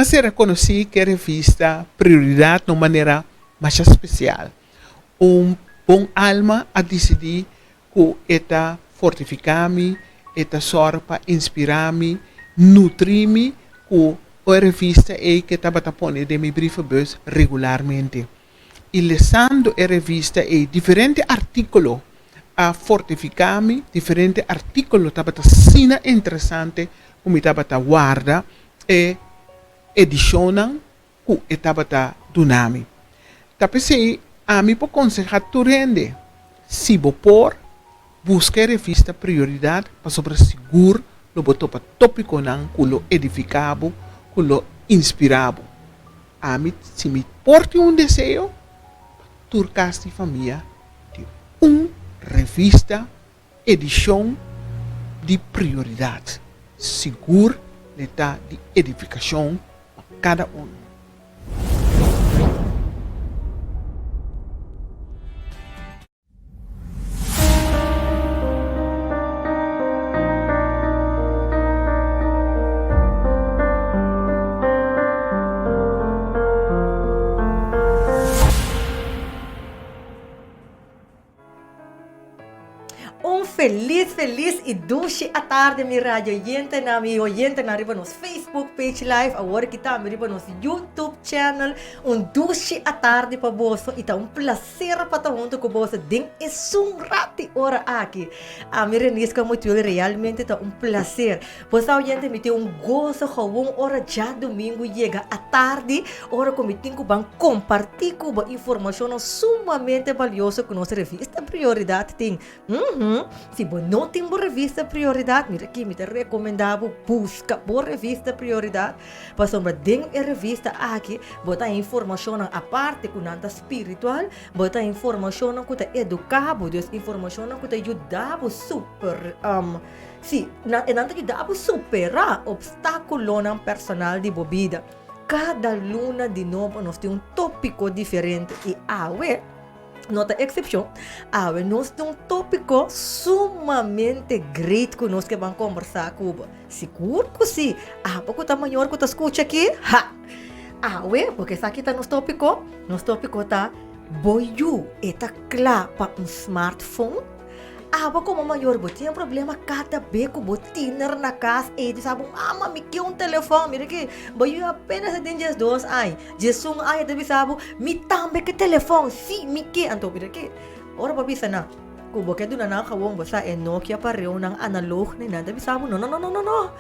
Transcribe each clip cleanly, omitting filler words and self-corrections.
M'a sera konosí ku e revista Prioridat na un manera masha spesial. Un bon alma a disidí ku e ta fortifiká mi, e ta sòru pa inspirá mi, nutrí mi ku e revista ei ku e tabata pone den mi brievenbus regularmente. I lesando e revista ei, diferente artíkulo a fortifiká mi, diferente artíkulo tabata asina interesante ku mi tabata warda e edishonnan ku e tabata duna mi. Ta p'esei ami por konsehá tur hende, si bo por, buska e revista Prioridat pasobra sigur lo bo topa tópikonan ku lo edifiká bo, ku lo inspirá bo. Ami, si mi por tin un deseo, pa tur kas di famia tin un revista edishon di Prioridat. Sigur le ta di edifikashon pa kada unu. Un felis felis y dushi atarde mi radio oyentenan, mi oyentenan riba nos Facebook page live, awor aki tambe riba nos YouTube channel. Un dushi atarde pa boso y ta un placer pa ta hunto cu boso den esun rat di ora aki. Ami Renisca Mutuel realmente ta un placer. Bo sa oyente mi tin un goso gewoon ora djadumingu yega atardi ora ku mi tin ku ban kompartí ku bo informashonnan sumamente balioso ku nos revista Prioridat tin. Uhum, si bo no tin bo revista Prioridat mira aki mi ta rekomendá bo buska bo revista Prioridat pasobra den e revista aki bo ta informashonnan aparte ku nan ta spiritual bo ta informashonnan ku ta eduká bo dus informashonnan ku ta yuda bo super. Sí, nan, e nan ta yuda bo superá opstákulonan personal di bo bida. Kada luna di nobo nos tin un tópiko diferente i awe no ta eksepshon. Awe nos tin un tópiko sumamente great ku nos ke ban kombersá ku bo. Sigur ku sí! Abo ku ta mayor ku ta skucha aki, ha! Awe, bo ke sa ki ta nos tópiko? Nos tópiko ta, Bo yu e ta kla pa un smartphone? Abo komo mayor bo tin e problema kada be ku bo tiner na kas ei ta bisa bo mama mi ke un telefòn mira ki bo yu apenas a tin diesdos aña diesun aña ta bisa bo mi tambe ke telefòn si mi ke anto mira ki ora bo bisa nan ku bo ke duna nan gawon bo sa e Nokia pareu nan analog ni nan ta bisa bo no no no no no no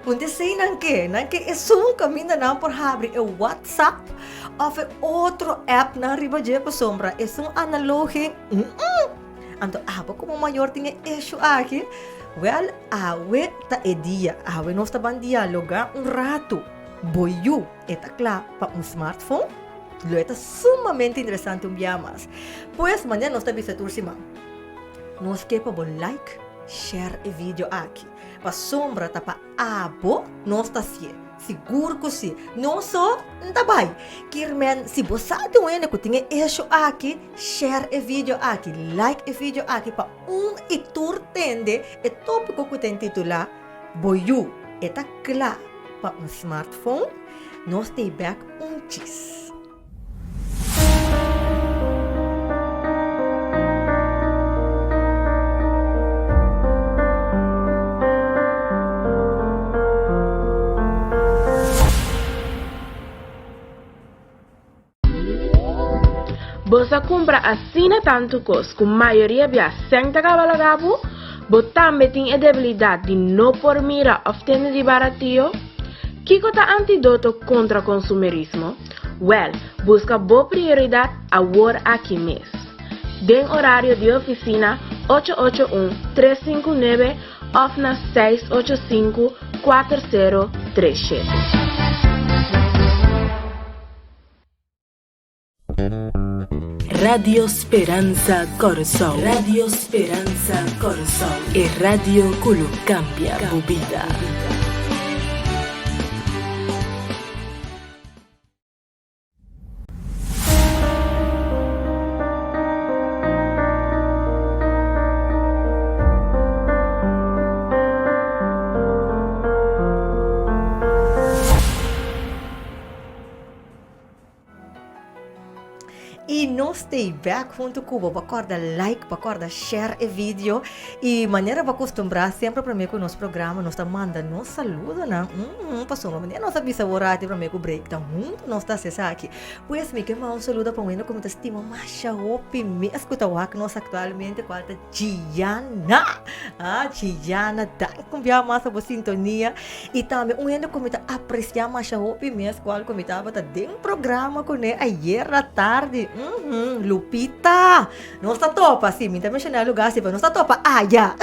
un ta esei nan ke nan ke esun kaminda nan por habri e whatsapp òf e otro app nan riba dje pasobra esun analog ei. Anto abo komo mayor tin e issue aki? Wèl, awe ta e dia. Awe nos ta ban dialogá un ratu. Bo yu e ta kla pa un smartphone? Lo e ta sumamente interesante un bia mas. Pues, manera nos ta bisa tur siman, nos ke pa bo like, share e video aki. Pasobra ta pa abo nos ta hasié. Sigur ku si. No so, N ta bai. Kirmen, si bo sa di un hende ku tin e issue aki, share e video aki, like e video aki pa un i tur tende e tópiko ku ta intitulá Bo yu e ta kla pa un smartphone? Nos ta bèk un chis. Bo sa kumpra asina tantu kos ku mayoria bia sèn ta kaba laga bo? Bo tambe tin e debilidat di no por mira òf tende di baratio? Kiko ta antidoto kontra konsumerismo? Wèl, buska bo prioridat awor aki mes. Den orario di ofisina ocho ocho un, tres sinku nuebe òf na seis ocho sinku, kuater sero tres shete. Radio Speransa Kòrsou. Radio Speransa Kòrsou. E radio ku lo kambia bo bida. Nos t'ei bek huntu ku bo. Bo kòrda like, bo kòrda share e video. I manera bo a kustumbrá semper promé ku nos programa nos ta manda nos saludonan. Umm pasobra manera nos a bisa bo rati promé ku break ta huntu nos ta hasi esaki. Pues mi ke manda un saludo pa un hende ku mi ta stima masha hopi mes ku ta wak nos aktualmente kual ta Gianna. Ah Gianna danki un bia mas pa bo sintonia. I tambe un hende ku mi ta apresiá masha hopi mes kual ku mi tabata den programa kuné ayera tardi. Umm Lupita! Nos ta topa, si, mi ta menshoná e lugá si, pero nos ta topa aya.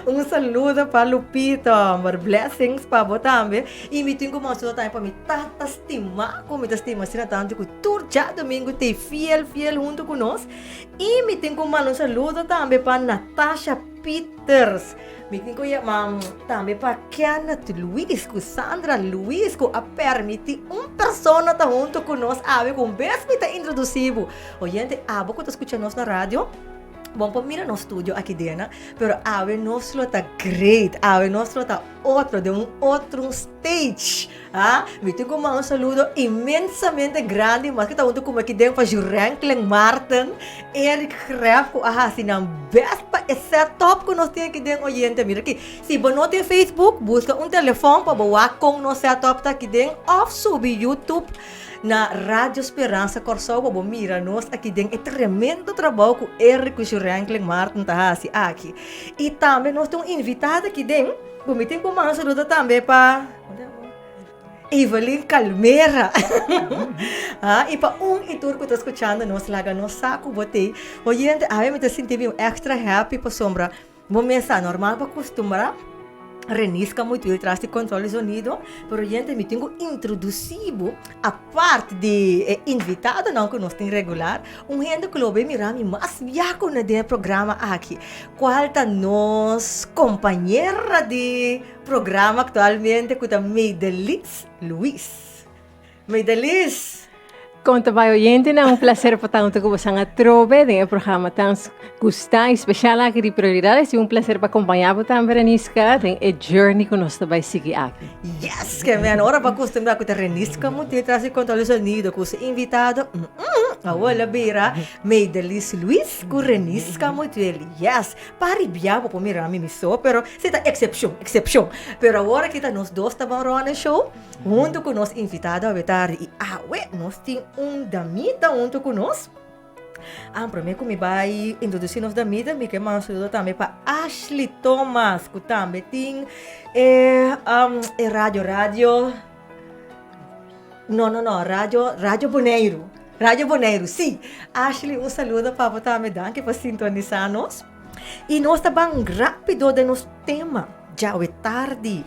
Un saludo pa Lupita, homber. Blessings pa bo tambe. I mi tin ku mostra tambe pa mi tata stimá, ku mi ta stima asina tantu ku tur djadumingu t'ei fiel, fiel huntu ku nos. I mi tin ku manda un saludo tambe pa Natasha Pieters. Mi tin ku yama tambe pa Kenneth Luis ku Sandra Luis ku a permití un persona ta huntu ku nos awe ku un bes mi ta introdusí bo. Oyente, abo ku ta skucha nos na radio, bon por mira nos studio aki dena, pero awe nos lo ta great, awe nos lo ta otro, den un otro stage. Ah, mi tin ku manda un saludo inmensamente grandi, mas ku ta huntu ku mi aki den pa Jurenklen Marten, Eric Gref ku a hasi nan best pa e set up ku nos tin aki den oyente. Mira aki, si bo no tin Facebook, buska un telefòn pa bo wak kon nos set up ta aki den òf subi YouTube na Radio Speransa Kòrsou pa bo mira nos aki den e tremendo trabou ku Eric ku Jurenklen Marten ta hasi aki. I tambe nos tin un invitado aki den ku mi tin ku manda un saludo tambe pa. Evelyn Calmera. Ah, y pa un y tur cu ta scuchando nos, laga nos sa cu bo t'ey. Oyente, awe mi ta sinti mi un extra happy pasobra bo mes sa normal bo acostumbra Renisca Mutuil tras di control di sonido, pero oyente mi tin cu introduci bo apart di e invitadonan cu nos tin regular, un hende cu lo bay mira mi mas biaha na den e programa aki, cual ta nos compañera di Programa aktualmente ku ta Maydelis Luis. Maydelis! Kon ta bai oyentenan, un placer pa ta hunto ku bosan atrobe den e programa tan gustá i spesial aki di Prioridades i un placer pa kompañá bo tambe Reniska den e journey ku nos ta bai sigui aki. Yes! Ke men ora bo a kustumbrá ku ta Reniska Montiel tras di control di sonido ku su invitado, mm awor lo bira Maydelis Luis ku Reniska Montiel. Yes! Pa ribiá bo por mira mi mi so, pero si ta eksepshon, eksepshon. Pero awor aki ta nos dos ta ban rònde show huntu ku nos invitado awe tardi. I awe nos tin un damita huntu ku nos. Ah, promé ku mi bai introdusí nos damita, mi ke manda un saludo tambe pa Ashley Thomas, ku tambe tin e, e radio, radio. No, no, no, Radio, Radio Boneiru. Radio Boneiru, sí. Ashley, un saludo pa bo tambe. Danki pa sintonisa nos. I nos ta ban rápido den nos tema. Djawe tardi.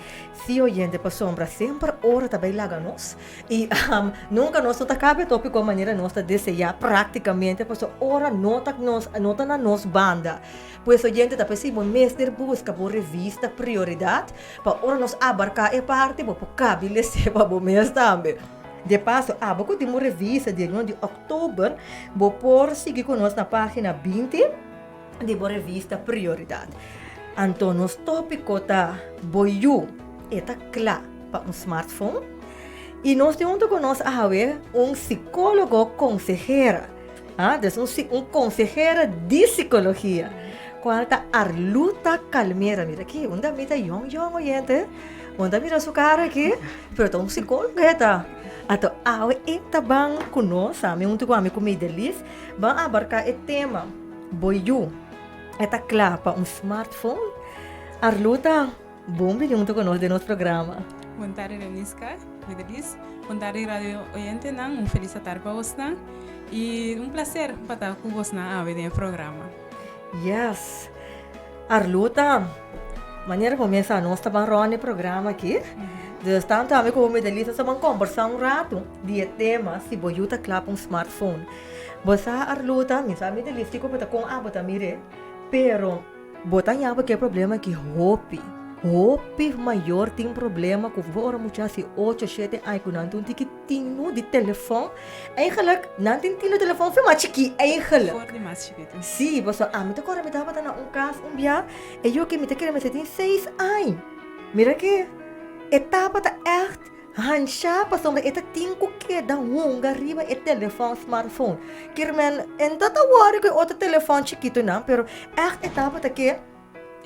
Sí, oyente, pasobra semper ora ta bai laga nos. I um, nunka nos no ta kaba e tópiko manera nos ta deseá práktikamente, pasobra ora no ta nos, no ta na nos banda. Pues oyente, ta p'esei bo mester buska bo revista Prioridat. Pa ora nos abarká e parti, bo por kabi les'é pa bo mes tambe. De paso, abo ku tin bo revista di e luna di òktober, bo por sigui ku nos na página 20 di bo revista Prioridat. Anto nos tópiko ta Bo yu e ta kla pa un smartphone? I nos tin huntu ku nos awe un sikólogo konsehera. Ah, des un un konsehera di sikologia, kual ta Arluta Calmera. Mira aki, unda mi ta yong yong oyente. Bo ta mira su kara aki, pero ta un sikólogo e ta. Anto awe e ta ban ku nos, ami huntu ku ami ku Maydelis, ban abarká e tema, Bo yu e ta kla pa un smartphone? Arluta, bon bini huntu ku nos den nos programa. Bon tardi Reniska, Maydelis. Bon tardi radio oyentenan, un felis atardi pa bosnan. I un placer pa ta ku bosnan awe den e programa. Yes. Arluta, manera bo mesa nos ta ban rond e programa aki. Dus tanto ami komo Medelisa nos ta ban kombersá un ratu di e tema si bo yu ta kla pa un smartphone. Bo sa Arluta, mi sa Medelis kiko bo ta kon abo ta mir'é, pero Bo ta yaba ku e problema aki hopi. Hopi mayor tin problema ku for ora mucha hasi ocho, shete aña ku nan tin un tiki tinu di telefòn. Eigenlijk nan tin tinu di telefòn for mas chikí eigenlijk. For di mas chikitu. Sí, pasobra ami ta kòrda mi tabata na un kas un bia, e yu aki mi ta kere mester tin seis aña. Mira ke e tabata ègt. Hanshá pasobra e ta tin ku keda hunga riba e telefòn smartphone. Kirmen e no ta wòri ku e otro telefòn chikitunan, pero ègt e tabata ke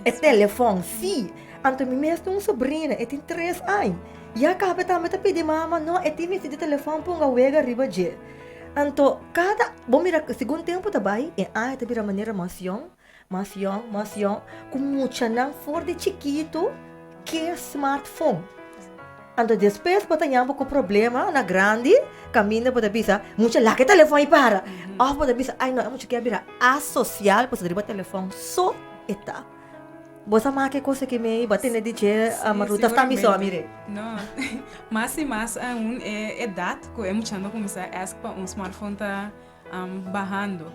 e telefòn sí. Anto mi mes tin un sobrina, e tin tres aña. Ya kaba e tambe ta pidi mama, no, e tin mester di telefòn pa hunga wega riba dje. Anto kada, bo mira segun tempu ta bai e aña ta bira manera mas yòn, mas yòn, mas yòn, ku muchanan for di chikitu ke smartphone. Anto despues bo ta ña bo ku problema na grandi kaminda bo ta bisa mucha laga e telefòn ei para òf bo ta bisa ai no e mucha ke a bira asosial pasobra riba telefòn so e ta. Bo sa make e kos aki mei bo a tende di dje Maruta ta mi so a mire. No, mas i mas aun e edat ku e muchanan ta kuminsá ask pa un smartphone ta bahando.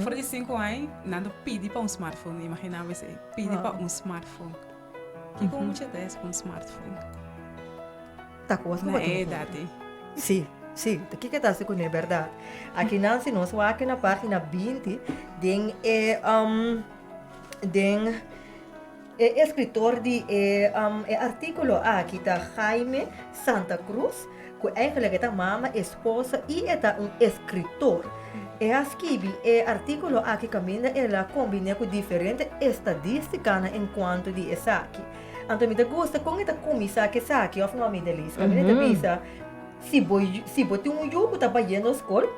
For di sinku aña nan ta pidi pa un smartphone, imagina bo esei, pidi pa un smartphone. Kiko un mucha ta es ku un smartphone? Ta kos ku Na e edat ei. Sí, sí, ta kiko ta hasi kuné bèrdat. Aki nan si nos wak na página 20 den e um, den e eskritor di e um, e artíkulo aki ta Jaime Santa Cruz, ku eigenlijk e ta mama, esposa i e ta un eskritor. E a skibi e artíkulo aki kaminda el a kombiné ku diferente estadístikanan enkuanto di esaki. Anto mi ta gusta kon e ta kuminsá ku esaki, òf no, Midelis? Kaminda e ta bisa, Si bo si bo tin un yu ku ta bayendo skol,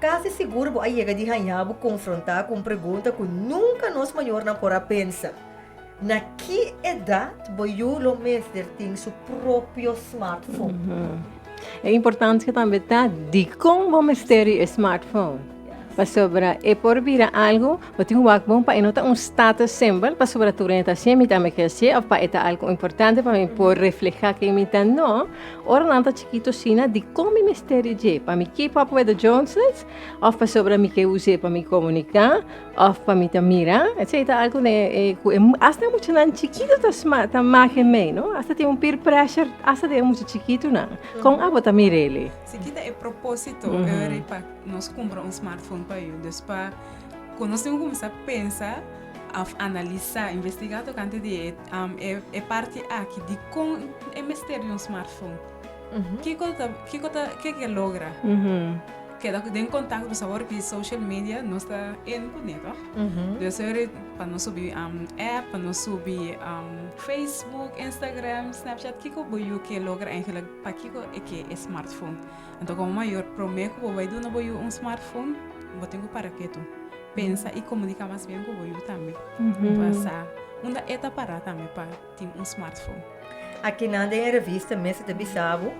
kasi sigur bo a yega di haña bo konfrontá ku un pregunta ku nunka nos mayornan por a pensa, Na ki edat bo yu lo mester tin su propio smartphone? E importancia tambe ta dikon bo mester di e smartphone. Pasobra e por bira algo, bo tin ku wak bon pa e no ta un status symbol, pasobra tur hende ta hasié, mi tambe ke hasié, òf pa e ta algo importante pa mi por reflehá ken mi ta. No, ora nan ta chikito asina, dikon mi mester di dje? Pa mi keep up with the Joneses? Òf pasobra mi ke us'é pa mi komuniká? Of pa mi ta mira, esei ta algo den ku e hasta e muchanan chikitu ta sma ta make mei, no? Hasta tin un peer pressure hasta den e mucha chikitunan. Kon abo ta mir'e? Si kita e proposito eri pa nos kumpra un smartphone pa yu, dus pa ku nos tin ku kuminsá pensa of analisá, investigá tokante di e e parti aki, dikon e mester di un smartphone? Kiko ta kiko ta ke ke logra? Keda den kontakto pasobra awor ki social media nos ta in kuné tòg? Dus ora pa nos subi app, pa nos subi Facebook, Instagram, Snapchat, kiko bo yu ke logra eigenlijk? Pakiko e ke e smartphone? Anto komo mayor promé ku bo bai duna bo yu un smartphone bo tin ku para ketu, pensa i komuniká mas bien ku bo yu tambe pa sa unda e ta pará tambe pa tin un smartphone. Akinan den e revista mes e ta bisa bo,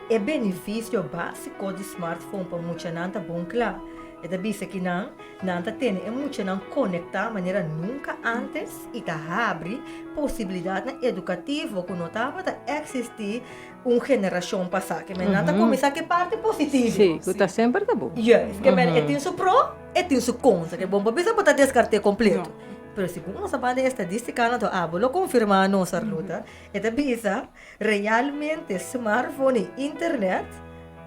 e benefisio básiko di smartphone pa muchanan ta bon kla. E ta bisa ki nan, nan ta tene e muchanan konektá manera nunka ántes i ta habri posibilidatnan edukativo ku no tabata eksistí un generashon pasá. Ke men nan ta kuminsá ku e parti positivo. Sí, ku ta semper ta bon. Juist, ke men e tin su pro, e tin su kontra. Ke bon pa bisa bo ta deskart'é kompleto. Pero segun nos a ban den estadístikanan to abo lo konfirmá nos Arluta, e ta bisa realmente smartphone i internet,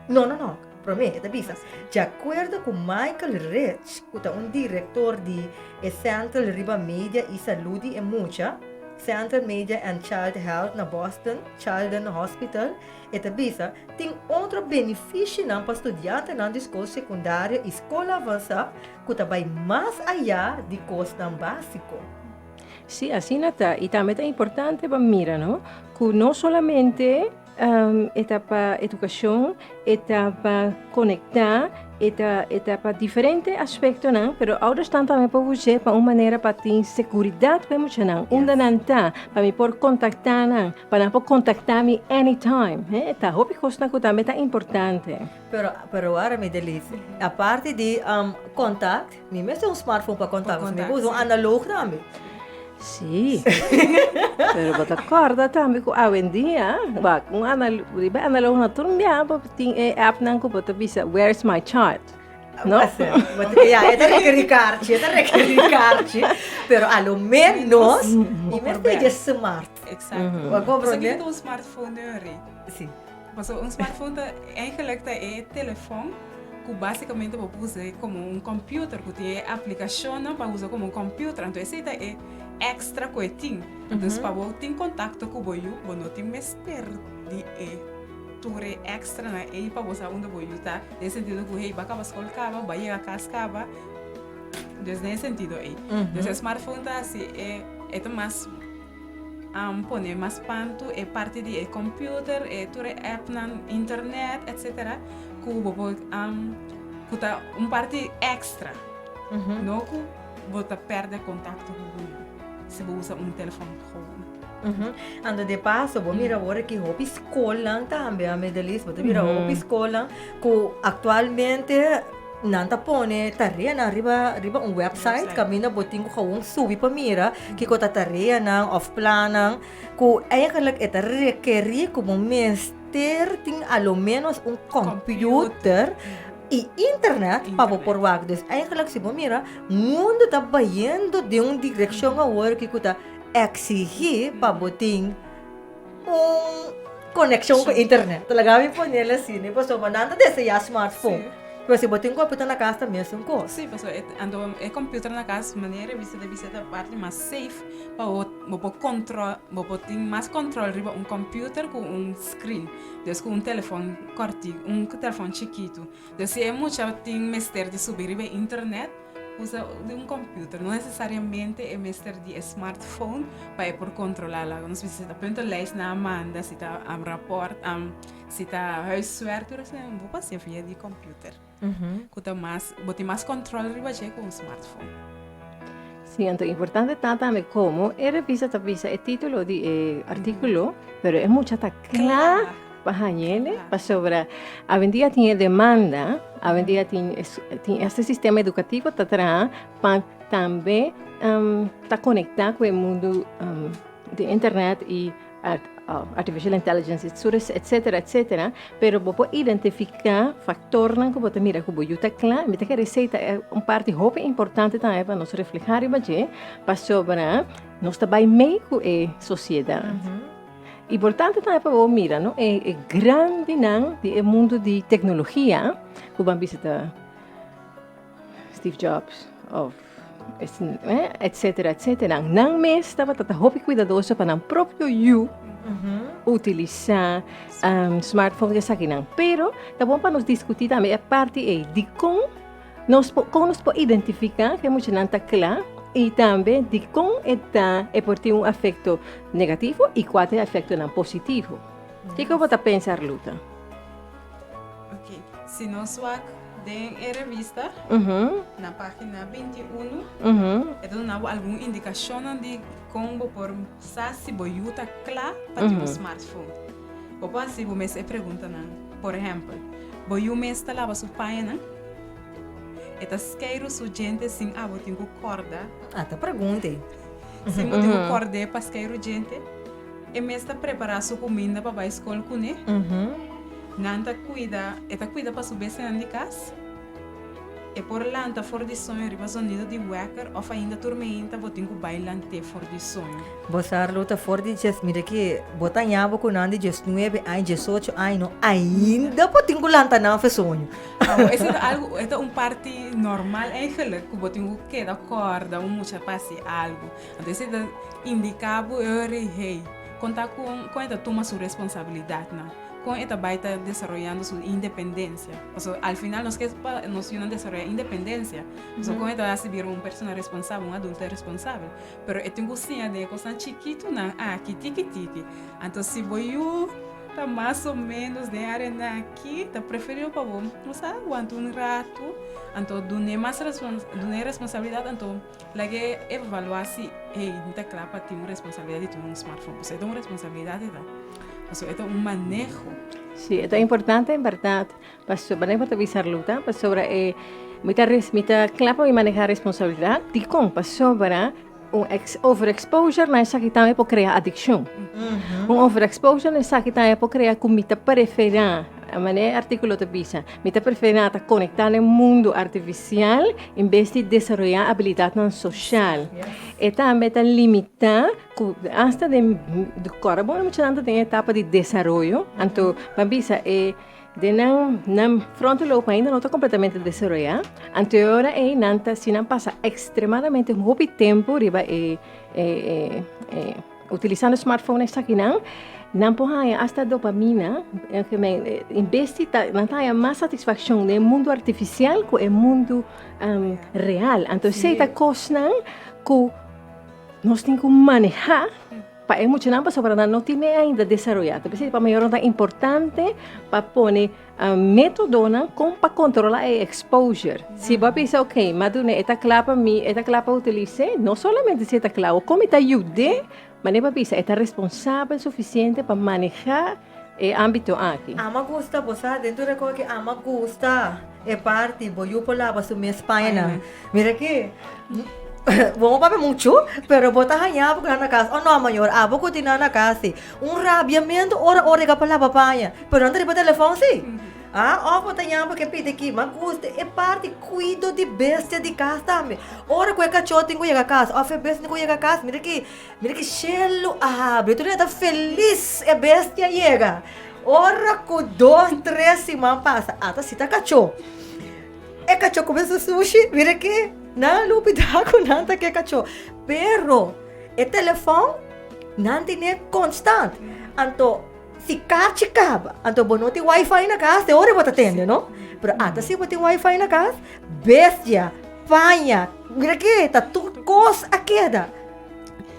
no no no, promé e ta bisa di akuerdo ku Michael Rich ku ta un direktor di e Central riba Media i Salú di e Mucha, Central Media and Child Health na Boston Children Hospital, E ta bisa, Tin otro benefishinan pa studiantenan di skol sekundario i skol avansá ku ta bai mas ayá di kosnan básiko. Sí, asina ta. I tambe ta importante pa mira, no, ku no solamente e ta pa edukashon, e ta pa konektá, e ta e ta pa diferente aspektonan, pero oudersnan tambe por us'é pa un manera pa tin seguridat pa e muchanan, unda nan ta, pa mi por kontaktá nan. Pa nan por contacta mi anytime. He, ta hopi cosnan cu tambe ta importante. Pero, pero wara mi Deliz, aparte di um, contact, mi mester un smartphone pa contact, Pa mi contact, usa un sí. analoog tambe. Sí. Pero bo ta corda tambe cu awendia, wak, un anal, riba analoog na tur mia bo tin e appnan cu bo ta bisa where's my child? No? Ja, e ta rekerí karchi, e ta rekerí karchi. Pero a lo menos, mi mester dje smart. Exacto. Bo a Pasobra comprende? kiko ta un smartphone nu Henri? Sí. Pasobra un smartphone ta eigenlijk ta e telefon ku básicamente bo por usa komo un computer, ku tin e aplikashonnan pa usa komo un computer. Anto esei ta e extra ku e tin. Dus pa bo tin kontakto ku bo yu, bo no tin mester di e. tur e extranan ei pa bo sa unda bo yu ta, den sentido ku hey, bo a kaba skol kaba, bo a yega kas kaba, dus den e sentido ei. Dus e smartphone ta hasi e e ta mas pone mas pantu e parti di e computer, e tur e appnan, internet, etcetera, ku bo por ku ta un parti extra, no ku bo ta pèrdè kontakto ku bo yu si bo usa un telefòn gewoon. Anto de paso bo mira awor aki hopi skolnan tambe a Medelis, bo ta mira hopi skolnan ku aktualmente nan ta pone tareanan riba riba un website kaminda bo tin ku gewoon subi pa mira kiko ta tareanan òf plannan ku eigenlijk e ta rekerí ku bo mester tin a lo ménos un kòmpiuter i internet pa bo por wak. Dus eigenlijk si bo mira mundu ta bayendo den un direkshon awor aki ku ta Exigí pa bo tin un konekshon ku internet. Ta laga mi ponel asina, pasobra nan ta deseá smartphone. Pero si bo tin computer na kas ta mesun kos. Sí, pasobra e anto e computer na kas manera e bisa ta bisa ta parti mas safe pa bo bo por control bo por tin mas control riba un computer ku un screen. Dus ku un telefon kòrti un telefon chikitu. Dus si e mucha tin mester di subi riba e internet Usa di un computer, no necesariamente e mester di e smartphone pa e por controla laga nos bisa si ta puntenlijst nan a manda, si ta rapport, si ta huiswerk tur esei bo por hacié via di computer cu ta mas bo tin mas control riba dje cu un smartphone. Sí, anto importante ta tambe como e revista ta bisa e titulo di e articulo, pero e mucha ta cla pa hañele, pasobra awendia tin e demanda, awendia tin tin este sistema educativo ta traha pa tambe ta conecta cu e mundo di internet y artificial intelligence etcetera etcetera, pero bo por identifica factornan cu bo ta mira cu bo yu ta cla, mi ta kere esey ta un parti hopi importante tambe pa nos refleha riba dje, pasobra nos ta bay mey cu e sociedad. Importante tambe pa bo mira no e grandinan di e mundo di tecnologia cu ban bisa ta Steve Jobs of etcetera etcetera nan mes tabata ta hopi cuidadoso pa nan propio yu utilisa smartphone y esakinan pero ta bon pa nos discuti tambe e parti ey dicon Nos por, kon nos por identifiká ku e muchanan ta kla i tambe dikon e ta e por tin un afekto negativo i kua ta e afektonan positivo? Kiko bo ta pensa, Arluta? Ok, si nos wak den e revista, na página 21, e ta duna bo algun indikashonnan di kon bo por sa si bo yu ta kla pa tin un smartphone. Bo por hasi bo mes e preguntanan. Por ehèmpel, bo yu mes ta laba su pañanan? E ta skeiru su djente sin abo tin ku kòrda? Ah, ta pregunta ei. Sin bo tin ku kòrd'é pa skeiru djente? E mes ta prepará su kuminda pa bai skol kuné? Nan ta kuida, e ta kuida pa su bestianan di kas? E por lanta for di soño riba zonido di wèker òf ainda tur meinta bo tin ku bai lant'é for di soño? Bo sa luta for di djes, mira ki bo ta ña bo ku nan di diesnuebe aña, diesocho aña no ainda bo tin ku lanta nan for soño. Awor esei ta algu, e ta un parti normal eigenlijk ku bo tin ku keda kòrda un mucha pa hasi algu. Anto esei ta indiká bo e ora ei, hey, kon ta ku kon e ta tuma su responsabilidatnan. Kon e ta bai ta desaroyando su independencia. Pasobra al final nos ke pa nos yunan desaroya independencia. Pasobra kon e ta hasi bira un persona responsabel, un adulto responsabel. Pero e tin ku siña den e kosnan chikitunan aki tiki tiki. Anto si bo yu ta mas o menos den e arenan aki, ta preferibel pa bo no sa wanta un ratu, anto dun'é mas dun'é responsabilidad anto lag'é evaluá si hey mi ta kla pa tin un responsabilidad di tin un smartphone. Pasobra e ta un responsabilidad e ta. Pasobra e ta un maneho. Sí, e ta importante en berdad. Pasobra, bo ta bisa Arluta, pasobra e mi ta res, mi ta kla pa mi maneha responsabilidad. Dikon? Pasobra un ex, overexposure na esaki tambe por krea adikshon. Un overexposure na esaki tambe por krea ku mi ta preferá, manera e artíkulo ta bisa, mi ta preferá ta konektá na e mundu artifisial en bes di desaroyá abilidatnan soshal. E tambe ta limitá Ku asta den kòrda bon e muchanan ta den etapa di desaroyo, anto pa bisa e den nan nan frontal lobe ainda no ta kompletamente desaroyá, anto e ora ei nan ta si nan pasa ekstremadamente hopi tempu riba e e e utilisando smartphone esakinan. Nan por haña asta dopamina, en bes di ta, nan ta haña mas satisfakshon den e mundu artifisial ku e mundu real. Anto esei ta kosnan ku nos tin ku manehá pa e muchanan pasobra nan no tene ainda desaroyá. Ta p'esei pa mayornan ta importante pa pone métodonan kon pa kontrolá e exposure. Si bo a bisa ok, m'a dun'é, e ta kla pa mi, e ta kla pa utilis'é, no solamente si e ta kla, kon mi ta yud'é Manera pa bisa e ta responsabel sufisiente pa manehá e ámbito aki. Ama gusta bo sa den tur e koki ama gusta e parti bo yu por laba su mes pañanan mira aki bo no papia muchu pero bo ta haña bo ku nan na kas oh no mayor abo ku tin nan na kas si un rabiamentu ora ora e ka por laba paña pero nan ta riba telefòn si ah of bo ta yama ke pidi aki ma gusta e parti kuido di bestia di kas tambe ora ku e kachó tin ku yega kas of e bestia tin ku yega kas mira aki Mira ki shelu a habri, tur hende ta felis e bestia yega. Ora ku dos, tres siman pasa, ata si ta kachó. E kachó kume su sushi, mira ki nan a lubida ku nan ta ke kachó. Pero e telefòn nan tene konstant. Anto si karchi kaba, anto bo no tin wifi na kas, te ora bo ta tende no. Pero ata si bo tin wifi na kas, bestia, paña, mira ki ta tur kos a keda.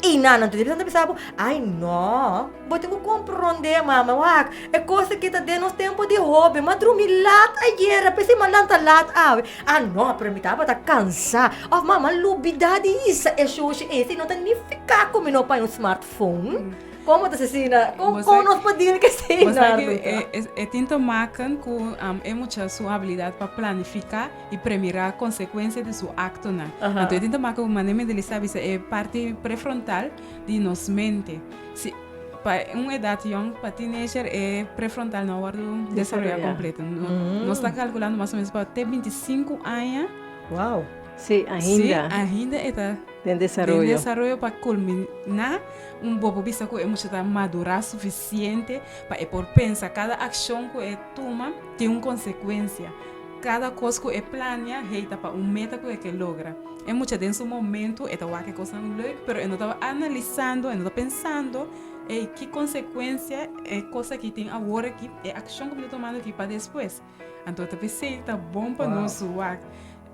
I nan nan ta bisa bisa bo, ai no, bo tin ku komprondé mama, wak, e kos aki ta den nos tempu di hoben, m'a drumi lat ayera, p'esei m'a lanta lat awe. Ah no, pero mi tabata kansá, òf mama lubidá di hisa e shushi ei, esei no ta nifiká ku mi no paña un smartphone. Kon bo ta asesina? Kon kon nos por deal ku esei, Bo sa Nardo? ke e tin te maken ku e mucha su habilidat pa planifiká. i premirá konsekuensia di su aktonan. Anto e tin ta maka ku manera mi Delisa a bisa e parti prefrontal di nos mente. Si pa un edat yòn, pa teenager e prefrontal no a wòrdu desaroyá kompleto. Nos ta kalkulando mas o menos pa te 25 aña. Wow! Sí, ainda. Sí, ainda e ta den desaroyo. Den desaroyo pa kulminá un bo por bisa ku e mucha ta madurá sufisiente pa e por pensa kada akshon ku e tuma tin un konsekuensia. Kada kos ku e plania, hei ta pa un meta ku e ke logra. E mucha den su momentu e ta wak e kosnan leuk, pero e no ta analisando, e no ta pensando, ei, ki konsekuensia e kos aki tin awor aki, e akshon ku mi ta tumando aki pa despues. Anto ta p'esei ta bon pa nos wak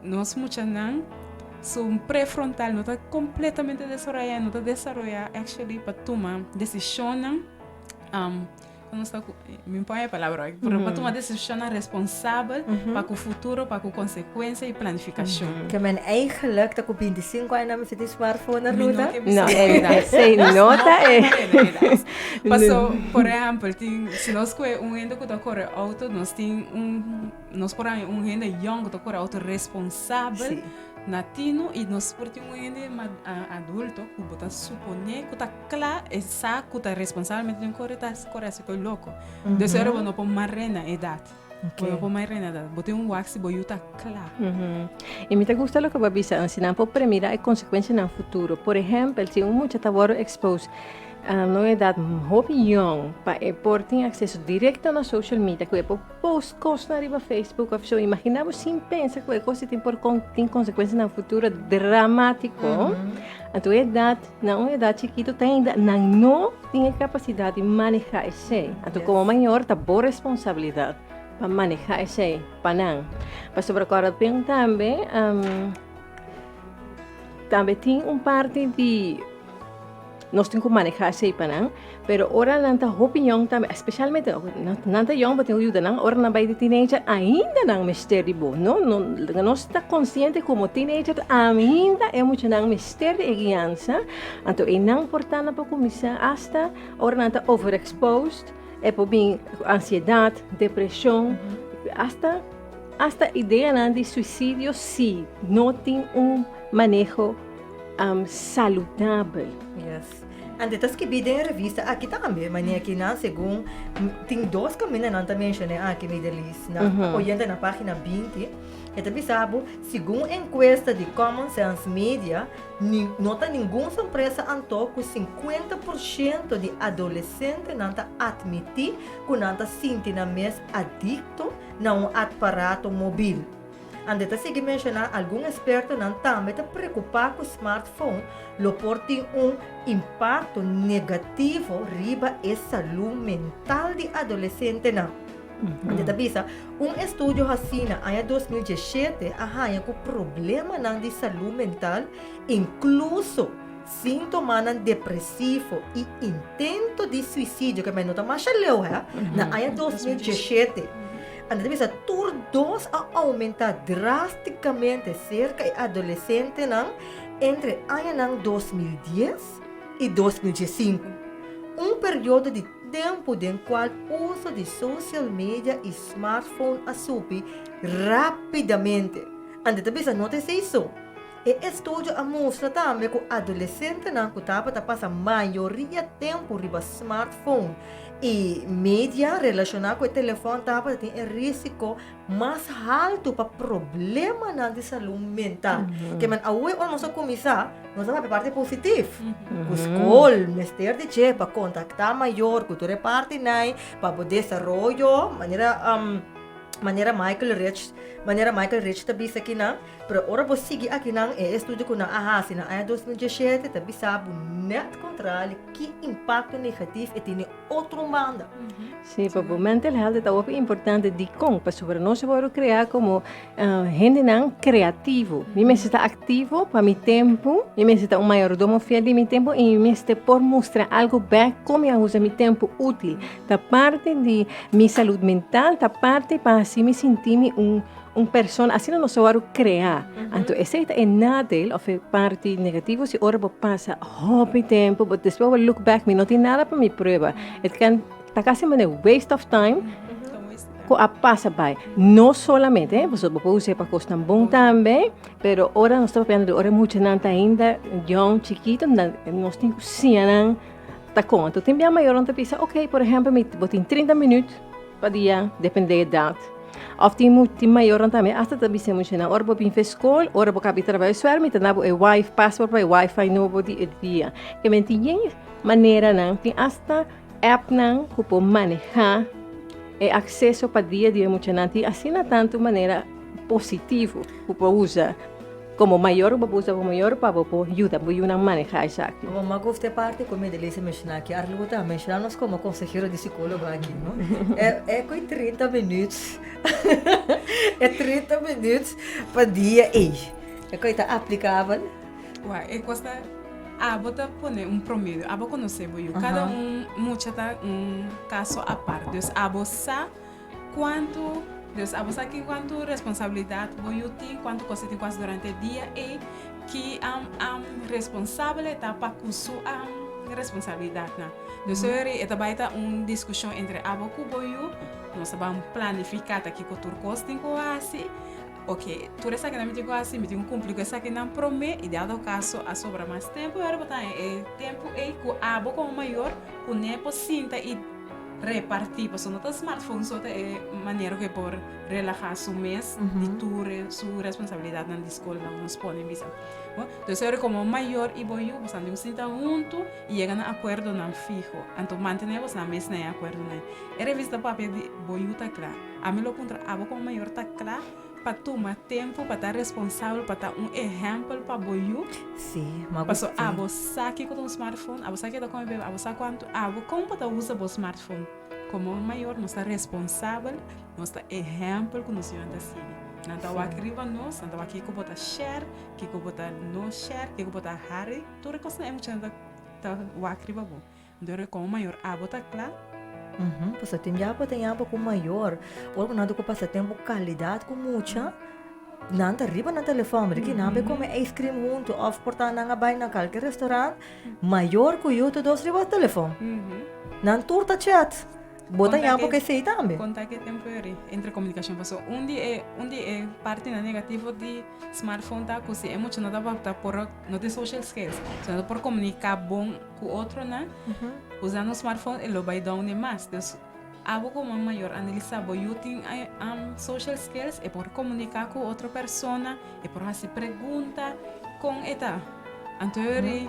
nos muchanan su prefrontal no ta kompletamente desaroyá, no ta desaroyá actually pa tuma desishonnan. Nos ta ku, mi pon e palabra hoy, pero pa tuma decisionnan responsabel pa ku futuro, pa ku consecuencia y planificacion. Ke men eigenlijk ta ku 25 aña nan mester tin smartphone na Mi no ruta. ke bisa No, e edad. esei no ta e. Paso, por ehempel, tin, si nos kohe un hende ku ta kore auto, nos tin un, nos por haña un hende yòn ku ta kore auto responsabel. Sí. Na tino y nos por tin un hende adulto cu bo ta supone cu ta cla e sa cu ta responsabelmente tin core ta core haci coy loco. Dus ora bo no por mare na edad. Bo no por mare na edad. Bo tin un wak si bo yu ta cla. Y mi ta gusta loke bo a bisa, si nan por premira e consecuencianan futuro. Por ehempel, si un mucha ta worde expose na un edad hopi yong pa e por tin acceso directo na social media cu e por post kosnan riba Facebook of so, imagina bo sin pensa ku e kos tin por tin konsekuensia na futuro dramatiko. Anto e edat, na un edat chikitu ta ainda nan no tin e kapasidat di maneha esei. Anto komo mayor ta bo responsabilidat pa maneha esei pa nan. Pasobra kòrda bien tambe, tambe tin un parti di. Nos tin ku manehá esei pa nan, pero ora nan ta hopi yòn tambe, espesialmente nan ta yòn bo tin ku yuda nan, ora nan bai di teenager ainda nan mester di bo. No, no, nos ta konsiente komo teenager ainda e muchanan mester di e guiansa, anto einan por ta nan por kuminsá asta ora nan ta overexposed e por bin ansiedat, depreshon, asta asta ideanan di suisidio si no tin un maneho. Saludabel. Yes. Ante ta skibí den e revista aki tambe, manera ki nan segun tin dos kaminda nan ta menshoné aki Midelis na oyente na página 20, e ta bisa bo segun enkuesta di Common Sense Media ni no ta ningun sorpresa anto ku 50% di adolesentenan ta atmití ku nan ta sinti nan mes adikto na un atparato mobil. Ande ta sigui menshoná algun ekspertonan tambe ta preokupá ku smartphone lo por tin un impakto negativo riba e salú mental di adolesentenan. Ande ta bisa, un estudio hasí na aña 2017 a haña ku problemanan di salú mental, inkluso síntomanan depresivo i intento di suisidio, ke no ta masha leu hè, na aña 2017. Ande ta bisa tur dos a oumentá drástikamente serka e adolesentenan entre añanan 2010 i 2015, un periodo di Tempu den kual uso di social media i smartphone a subi rápidamente. Ante ta bisa no ta esei so. E estudio a mustra tambe ku adolesentenan ku tabata pasa mayoria tempu riba smartphone i media relashoná ku e telefòn tabata tin e rísiko mas haltu pa problemanan di salú mental. Ke men awe ora nos a kuminsá, nos a papia parti positif. Ku skol mester di dje pa kontaktá mayor ku tur e partinan pa bo desaroyo manera manera Michael Rich manera Michael Rich ta bisa kinan. Pero ora bo sigui akinan e estudio ku nan a hasi na aña 2017 ta bisa bo nèt kontrali ki impakto negatif e tene otro banda. Sí, pa bo mental health ta hopi importante dikon pasobra nos a wòrdu kreá komo hendenan kreativo. Mi mester ta aktivo pa mi tempu, mi mester ta un mayordomo fiel di mi tempu i mi mester por mustra algu bèk kon mi a usa mi tempu útil. Ta parti di mi salud mental, ta parti pa hasi mi sinti mi un Un persona, asina nos a wòrdu kreá. Anto esei ta e nadeel òf e parti negativo si ora bo pasa hopi tempu, bo despues bo look back, mi no tin nada pa mi prueba. It can ta kasi manera waste of time ku a pasa bai. No solamente, pasobra bo por us'é pa kosnan bon tambe, pero ora nos ta papiando di ora e muchanan ta ainda yòn, chikito, nan nos tin ku siña nan ta kon. Anto tin bia mayornan ta bisa, ok, por ehèmpel mi bo tin trinta minüt pa dia, depende di edat. Of tin mu tin mayornan tambe hasta ta bisa muchanan ora bo bin fe skol, ora bo kabi trabao suer mi ta na bo e wifi password pa e wifi nobo di e dia. Ke men tin yen maneranan, tin hasta appnan ku por maneha e akseso pa dia di e muchanan. Tin asina tantu manera positivo ku por usa. Komo mayor bo por usa bo mayor pa bo por yuda bo yunan maneha esaki. Bo mama gusta e parti ku Medelisa menshoná aki. Arlo bo ta menshoná nos komo konsehero di sikólogo aki, no? E e ku e 30 minüt e 30 minüt pa dia ei. E ku ta aplikabel? Wak, e kos ta abo ta pone un promedio, abo konosé bo yu. Kada un mucha ta un kaso apart. Dus abo sa Kuantu, Dios abo sa ki kuantu responsabilidat bo yu tin, kuantu kos e tin ku hasi durante e dia ei, ki responsabel e ta pa ku su responsabilidatnan. Dus ora e ta bai ta un diskushon entre abo ku bo yu, nos ta ban planifiká ta kiko tur kos tin ku hasi, oke tur esakinan mi tin ku hasi, mi tin ku kumpli ku esakinan promé i dado kaso a sobra mas tempu, ora bo ta haña e tempu ei ku abo komo mayor kuné por sinta i Repartí, pasobra no ta smartphone so ta e manera ku e por relahá su mes di tur su responsabilidatnan di skol nan nos pone bisa. Bo, entonces ora komo mayor i bo yu boso a tin ku sinta huntu i yega na akuerdonan fiho. Anto mantené boso mes na e akuerdonan. E revista papia di bo yu ta kla. Ami lo puntra abo komo mayor ta kla Pa tuma tempu pa ta responsabel, pa ta un ehèmpel pa bo yu. Sí, ma bo Paso abo sa kiko ta un smartphone, abo sa kiko ta kome bebe, abo sa kuantu, abo kon bo ta usa bo smartphone. Komo un mayor nos ta responsabel, nos ta ehèmpel ku nos yunan ta sigui. Nan ta wak riba nos, nan ta wak kiko bo ta share, kiko bo ta no share, kiko bo ta hari, tur e kosnan e muchanan ta ta wak riba bo. Dor komo mayor abo ta kla. Pasobra tin bia bo ta yama ku mayor ora ku nan ta ku pasa tempu kalidat ku mucha nan ta riba nan telefòn mira ki nan bai kome ice cream huntu òf por ta nan a bai na kalke restaurant mayor ku yu tur dos riba telefòn nan tur ta chat bo ta yama ku esei tambe. Konta ke tempu eri entre komunikashon pasobra un di e un di e partinan negativo di smartphone ta ku si e mucha no ta por no tin social skills so no ta por komuniká bon Ku otronan, usando smartphone e lo bai down e mas. Dus abo komo mayor analisa bo yu tin social skills, e por komunika ku otro persona, e por hasi pregunta kon e ta. Anto yori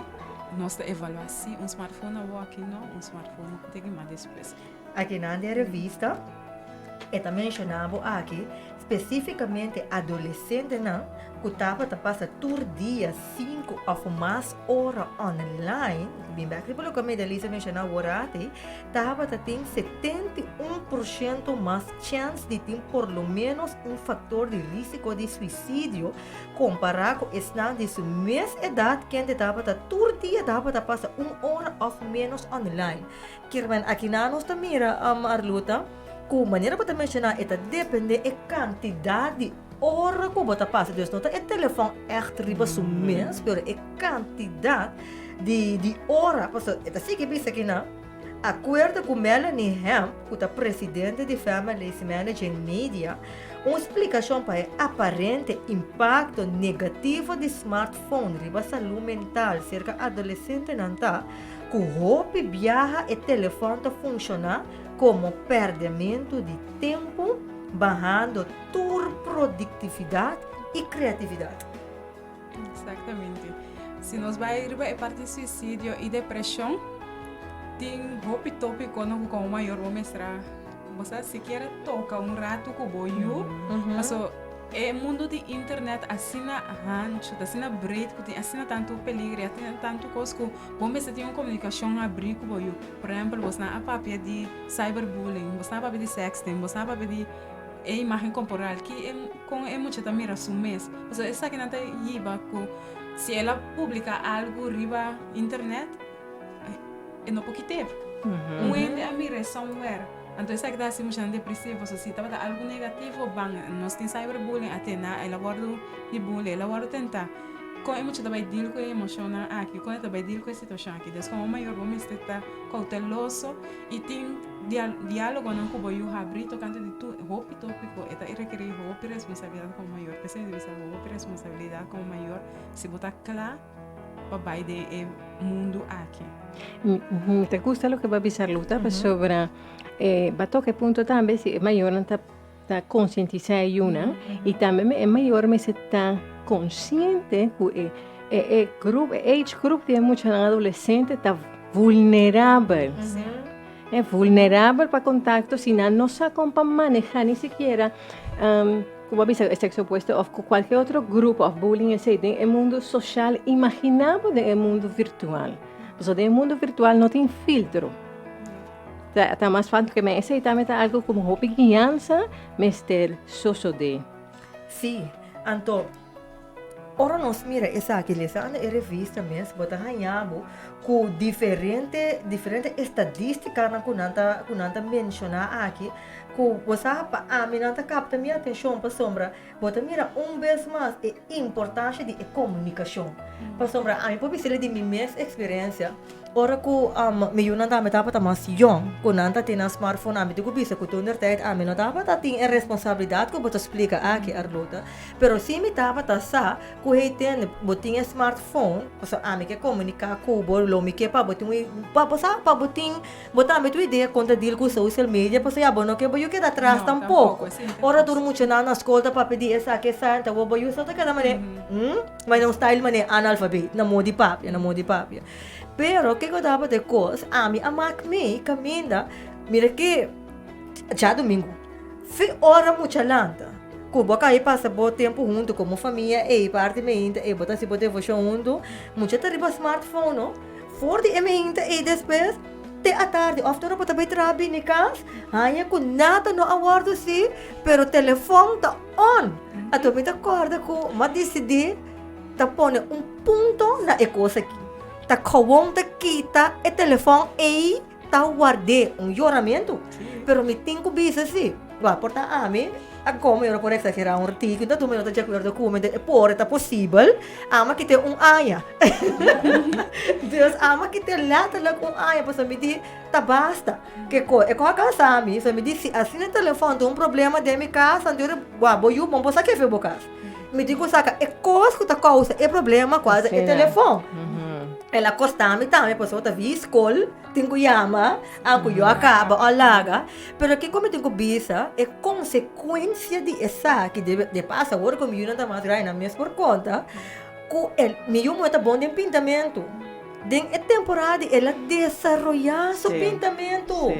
nos ta evalua si un smartphone a wòki no, un smartphone te gima despues. Akinan den revista e ta menshoná bo aki. Spesífikamente adolesentenan ku tabata pasa tur dia sinku òf mas ora online, bin bèk riba loke Medelisa menshoná aworati, tabata tin 71% mas chèns di tin por lo ménos un faktor di rísiko di suisidio kompará ku esnan di su mes edat kende tabata tur dia tabata pasa un ora òf ménos online. Kiermen akinan nos ta mira, Arluta, ku manera bo ta menshoná e ta dependé e kantidat di ora ku bo ta pasa. Dus no ta e telefòn ègt riba su mes, pero e kantidat di di ora. Pasobra e ta sigui bisa kinan, akuerdo ku Melanie Hemp, ku ta presidente di Families Managing Media, un splikashon pa e aparente impakto negativo di smartphone riba salú mental serka adolesentenan ta ku hopi biaha e telefòn ta funshoná komo pèrdèmentu di tempu, bahando tur produktividat i kreatividat. Eksaktamente. Si nos bai riba e parti suisidio i depreshon, tin hopi tópikonan ku komo mayor bo mester a, bo sa sikiera toka un ratu ku bo yu, paso E mundu di internet asina hanchu, ta asina breed ku tin asina tantu peligro i asina tantu kos ku bo mester tin un komunikashon habrí ku bo yu. Por ehèmpel, bosnan a papia di cyberbullying, bosnan a papia di sexting, bosnan a papia di e imágen korporal, ki e kon e mucha ta mira su mes. Pasobra esakinan ta yiba ku si el a publiká algu riba internet, e no por kit'é. Un hende a mir'é somewhere. Anto esaki ta hasi muchanan depresivo pasobra si tabata algu negativo ban nos tin cyberbullying atena el a wòrdu di bully el a wòrdu tentá kon e mucha ta bai deal ku e emoshonnan aki kon e ta bai deal ku e situashon aki des komo mayor bo mester ta kouteloso i tin dialogonan ku bo yu habri tokante di tur hopi topiko e ta rekerí hopi responsabilidat komo mayor p'esei mi ta bisa hopi responsabilidat komo mayor si bo ta kla pa bai den e mundu aki. Mi ta gusta loke bo a bisa Ruta pasobra bo a toka e punto tambe si e mayornan ta ta konsientisá e yunan i tambe e mayor mester ta konsiente ku e e grup e age group di e muchanan adolesente ta vulnerabel. E vulnerabel pa kontakto si nan no sa kon pa maneha ni sikiera Ku bo a bisa e sexo opuesto of ku kualke otro grupo of bullying esei den e mundu soshal, imaginá bo den e mundu virtual. Pasobra den e mundu virtual no tin filtro. Ta ta mas fácil ke men esei tambe ta algu ku hopi guiansa mester sosodé. Sí, anto ora nos mira esaki lesando e revista mes bo ta haña bo ku diferente diferente estadístikanan ku nan ta ku nan ta menshoná aki Ku bo sa pa ami nan ta kapta mi atenshon pasobra bo ta mira un bes mas e importansha di e komunikashon. Pasobra ami por bisa di mi mes eksperensia ora ku mi yunan tambe tabata mas yòn ku nan ta tin nan smartphone ami tin ku bisa ku toentertijd ami no tabata tin e responsabilidat ku bo ta splika aki Arlota pero si mi tabata sa ku hey tende bo tin e smartphone pasobra ami ke komuniká ku bo lo mi ke pa bo tin un pa bo sa pa bo tin Bo tambe tu idea kon ta deal ku social media pasobra ya bo no ke bo yu keda atras No, tampoko. tampoko, esei ta Ora kos. tur muchanan na skol ta papia di esaki esaki ta bo yu sa ta keda manera hmm manera un style manera analfabet na modo di papia na modo di papia. Pero kiko tabata e kos ami a mak mi kaminda mira ke djadumingu fi ora mucha lanta ku bo a kai pasa bo tempu huntu komo famia ei parti meinta ei bo ta hasi bo devoshon huntu mucha ta riba smartphone no. For di e meinta ei despues te atardi of ora bo ta bai traha bini kas, haña ku nada no a wòrdu si, pero telefòn ta on. Anto mi ta kòrda ku mi a disidí ta pone un punto na e kos aki. Ta kowon ta kita e telefòn ei ta ward'é un yoramentu. Pero mi tin ku bisa si, wak por ta ami a komo yo no por eksagerá un ratiku, ta tuma yo no ta di akuerdo ku mi, e por e ta posibel, ami a kit'é un aña. Dus ami a kit'é lèterlik un aña pasobra mi di ta basta. Ke ko e ko a kansa mi, so mi di si asina e telefòn ta un problema den mi kas, anto wak bo yu bo no por sa kefe bo kas. Mi tin ku saka e kos ku ta kousa e problema kual ta e telefòn. El a kosta mi tambe pasobra ta vi skol tin ku yama anku yo a kaba o laga. Pero kiko mi tin ku bisa e konsekuensia di esaki debe de pasa awor ku mi yunan ta mas grandi nan mes por konta ku el mi yu muhé ta bon den pintamentu. Den e temporada el a desaroyá su pintamentu.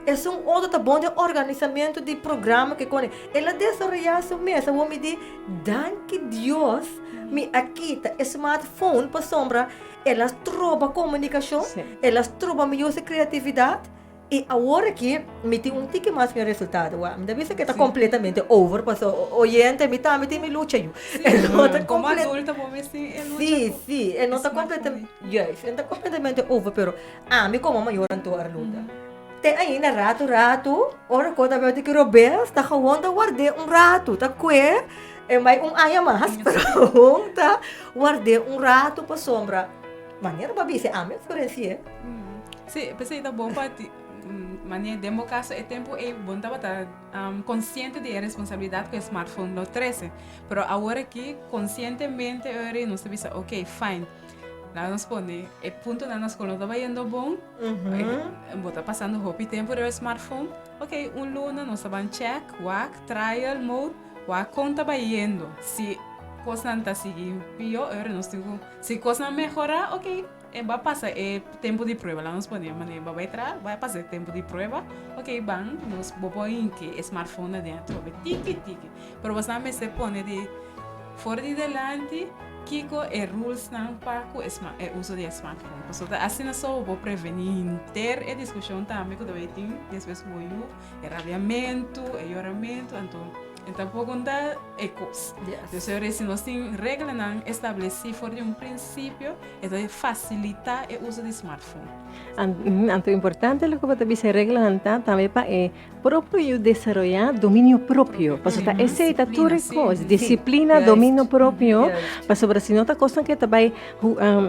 Esun otro ta bon den organisamentu di programa ke kone. El a desaroyá su mes. Awor mi di, danki Dios mi a kita e smartphone pasobra el a stroba komunikashon, el a stroba mi yu su kreatividat. I awor aki mi tin un tiki mas mi resultado. Wak, mi ta bisa ke ta kompletamente over paso oyente mi tambe tin mi lucha yu. E no ta Komo adulto bo mes tin e lucha Sí, sí, e no ta kompletamente, juist, e no ta kompletamente over pero ami komo mayor anto Arlunda. Te ainda ratu ratu ora ku ta beu tiki robes ta gewoon ta ward'é un ratu ta kue e bai un aña mas pero gewoon ta ward'é un ratu pasobra manera bo a bisa ami a eksperensi'é. Sí, p'esei ta bon pa ti, manera den bo kaso e tempu ei bo no tabata konsiente di e responsabilidat ku e smartphone lo trese. Pero awor aki konsientemente ora nos ta bisa ok fine, laga nos pone e puntonan na skol no ta bayendo bon, bo ta pasando hopi tempu riba e smartphone, ok un luna nos ta ban check, wak, trial mode, wak kon ta bayendo. Si kosnan ta sigui pió ora nos tin ku, si kosnan mehorá ok. E ba pasa e tempu di prueba, laga nos pone manera bo bai traha, bai pasa e tempu di prueba, ok ban nos bo por hinki e smartphone aden atrobe tiki tiki, pero bo sa mester pone di for di delanti kiko e rulesnan pa ku e e uso di e smartphone, pasobra ta asina so bo por preveni henter e diskushon tambe ku ta bai tin despues ku bo yu, e rabiamentu, e yoramentu, anto e tampoco no ta e kos. Entonces ora si nos tin reglanan estableci for di un principio, E ta fasilitá e uso di smartphone. Anto importante loke bo ta bisa e reglanan ta tambe pa e propio yu desaroyá dominio propio. Pasobra ta esei ta tur e kos, disiplina, dominio propio, pasobra si no ta kosnan ku e ta bai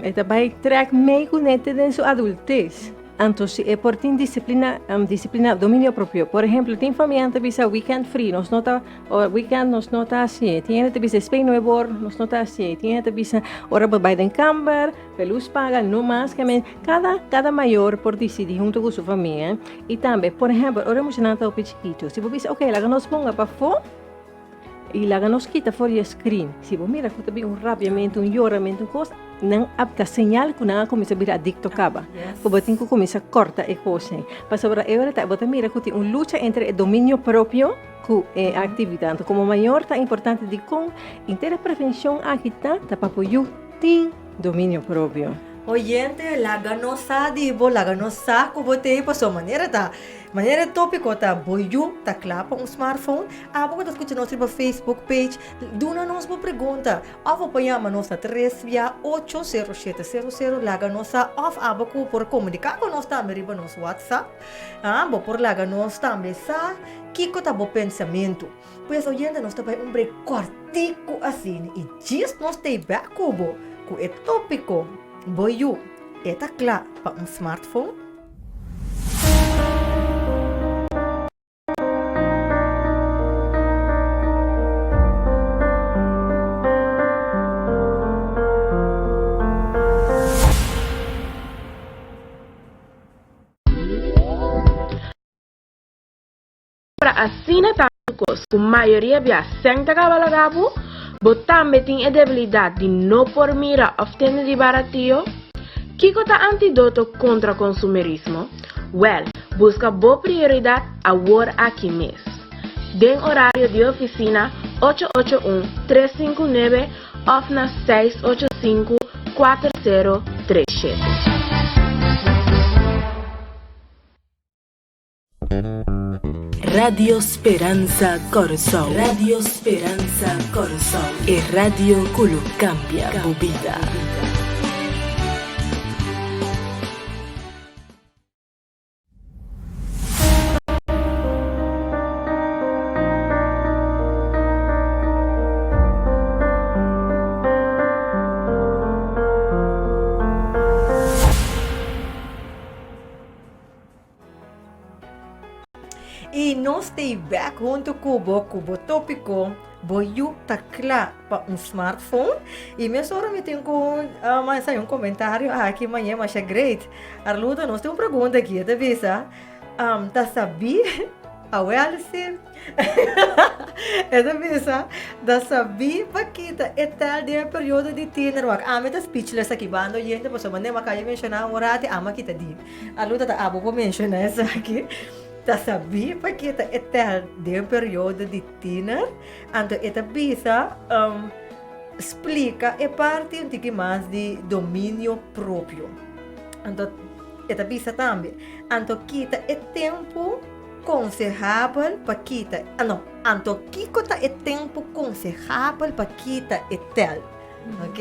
e ta bai trèk mei kuné te den su adultes. Anto si e por tin disiplina, disiplina, dominio propio. Por ehemplo, tin famianan ta bisa weekend free, nos no ta, o weekend nos no ta hasié. Tin hende ta bisa spei nuebe or, nos no ta hasié. Tin hende ta bisa ora bo bai den kamber, pe lus paga, no mas. Ke men, kada, kada mayor por disidi hunto ku su famia. I tambe, por ehempel, ora e muchanan ta hopi chikito, si bo bisa, ok, laga nos ponga pafó, I laga nos kita for di e screen. Si bo mira ku ta bin un rabiamentu, un yoramentu, un kos, nan a ta señal ku nan a kuminsá bira adikto kaba. Ku bo tin ku kuminsá kòrta e kosnan. Pasobra e ora ta bo ta mira ku tin un lucha entre e dominio propio ku e aktividat. Anto komo mayor ta importante dikon inter e prevenshon aki ta, ta pa bo yu tin dominio propio. Oyente, laga nos sa di bo, laga nos sa ku bo t'ei pasobra manera ta. Manera e tópiko ta Bo yu ta kla pa un smartphone? Abo ku ta skucha nos riba Facebook page, duna nos bo pregunta òf bo por yama nos na tres bia ocho sero shete sero sero laga nos sa òf abo ku por komuniká ku nos tambe riba nos WhatsApp. Bo por laga nos tambe sa kiko ta bo pensamentu. Pues oyente nos ta bai un break kòrtiku asina i djis nos ta ei bèk ku bo ku e tópiko Bo yu e ta kla pa un smartphone? Pra asina tantu kos ku mayoria bia sèn ta kaba laga bo, bo tambe tin e debilidat di no por mira òf tende di baratio? Kiko ta antidoto kontra konsumerismo? Wèl, buska bo prioridat awor aki mes. Den orario di ofisina ocho ocho un, 359 òf na 685, 4037. Radio Speransa Kòrsou. Radio Speransa Kòrsou. E radio ku lo kambia bo bida. I nos t'ei bek huntu ku bo ku bo tópiko Bo yu ta kla pa un smartphone? I mesora mi tin ku manda un komentario aki mañe masha great. Arludo nos tin un pregunta aki e ta bisa ta sabí awel si e ta bisa ta sabí pa kita e tel den e periodo di tiener wak ami ta speechless aki banda oyente pasobra manera mi a kaba di menshoná un rati ami a kita di. Aluta ta abo por menciona esaki. Ta sabí pa kita e tel den periodo di tiener, anto e ta bisa um, splika e parti un tiki mas di dominio propio. Anto e ta bisa tambe, anto kita e tempu konsehabel pa kita, ah no, anto kiko ta e tempu konsehabel pa kita e tel? Ok,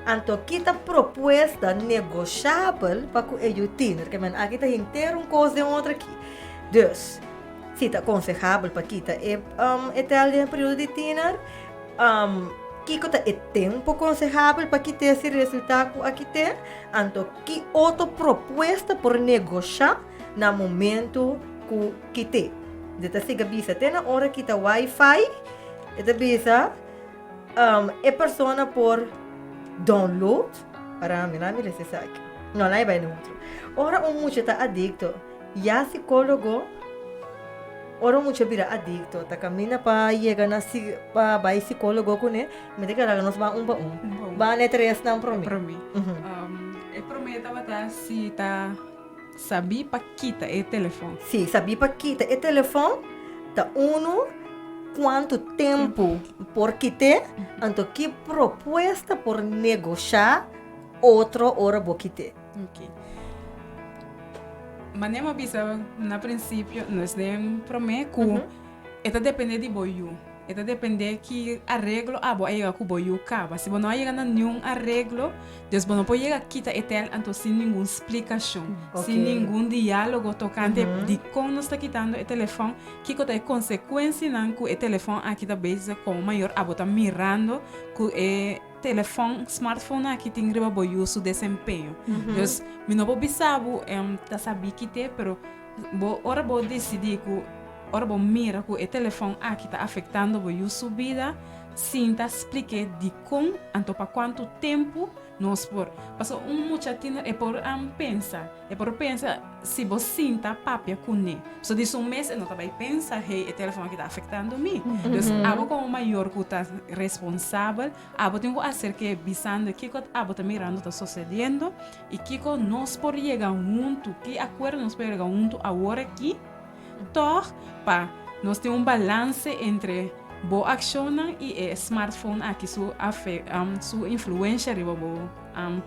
anto kita propuesta negoshabel pa ku e yu tiener? Ke men aki ta henter un kos den otro aki. Dus, si ta konsehabel pa kita e um, e tel den e periodo di tiener, um, kiko ta e tempo konsehabel pa kit'é si resulta ku a kit'é? Anto ki otro propuesta por negosha na momento ku kit'é? De ta siga bisa te na ora kita wifi, e ta bisa Um, e persona por download, para mi, laat mi lees esaki. No, laat mi bai na otro. Ora un mucha ta adicto, ya psicólogo, ora un mucha bira adicto, ta camina pa yega na si, pa bai psicólogo kuné, mi ta kere laga nos ban un pa un. Un pa un. Ban e tresnan promé. Promé. Um, e promé tabata si ta sabí pa kita e telefòn. Sí, sabí pa kita e telefòn ta unu kuantu tempu por kit'é, anto ki propuesta por negoshá otro ora bo kit'é. Ok. Manera mi a bisa na prinsipio, nos den promé ku e ta dependé di bo yu. E ta dependé ki areglo abo a yega ku bo yu kaba. Si bo no a yega na niun areglo, dus bo no por yega kita e tel anto sin ningun splikashon, sin ningun diálogo tokante dikon nos ta kitando e telefòn, kiko ta e konsekuensianan ku e telefòn aki ta bezig komo mayor abo ta mirando ku e telefòn, smartphone aki tin riba bo yu su desempeño. Dus mi no por bisa bo ta sabí kit'é, pero Bo ora bo disidí ku ora bo mira ku e telefòn aki ta afektando bo yu su bida, sinta splik'é dikon anto pa kuantu tempu nos por. Pasobra un mucha tiner e por pensa, e por pensa si bo sinta papia kuné. So di su mes e no ta bai pensa, hey e telefòn aki ta afektando mi. Dus abo komo mayor ku ta responsabel, abo tin ku aserk'é bisando kiko abo ta mirando ta sosediendo. I kiko nos por yega huntu, ki akuerdo nos por yega huntu awor aki, tòg pa nos tin un balanse entre bo akshonnan i e smartphone aki su su influensha riba bo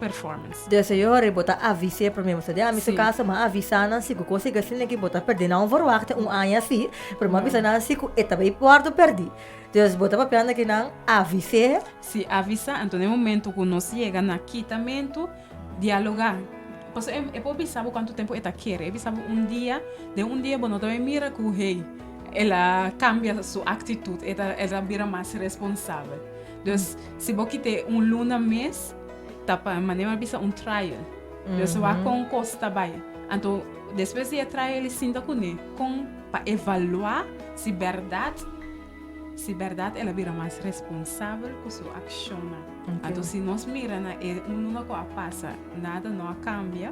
performance. Desde yori bo ta avis'é promé bo sa di ami su kaso mi a avisá nan si ku kos siga asina ki bo ta pèrdí nan verwachting un aña asi pero mi a bisa nan si ku e ta bai wòrdu pèrdí dus bo ta papiando ki nan avis'é. Si avisá, anto na e momento ku nos yega na kitamentu, dialogá. Pasobra e por bisa bo kuantu tempu e ta kere. E bisa bo un dia, den un dia bo no ta bai mira ku hey, el a kambia su aktitut, e ta el ta bira mas responsabel. Dus, si bo kit'é un luna mes, ta pa manera mi a bisa un trial. Dus wak kon kos ta bai. Anto despues di e trial e sinta kuné kon pa evaluá si bèrdat. Si bèrdat el a bira mas responsabel ku su akshonnan. Anto si nos mira na e un luna ku a pasa, nada no a kambia,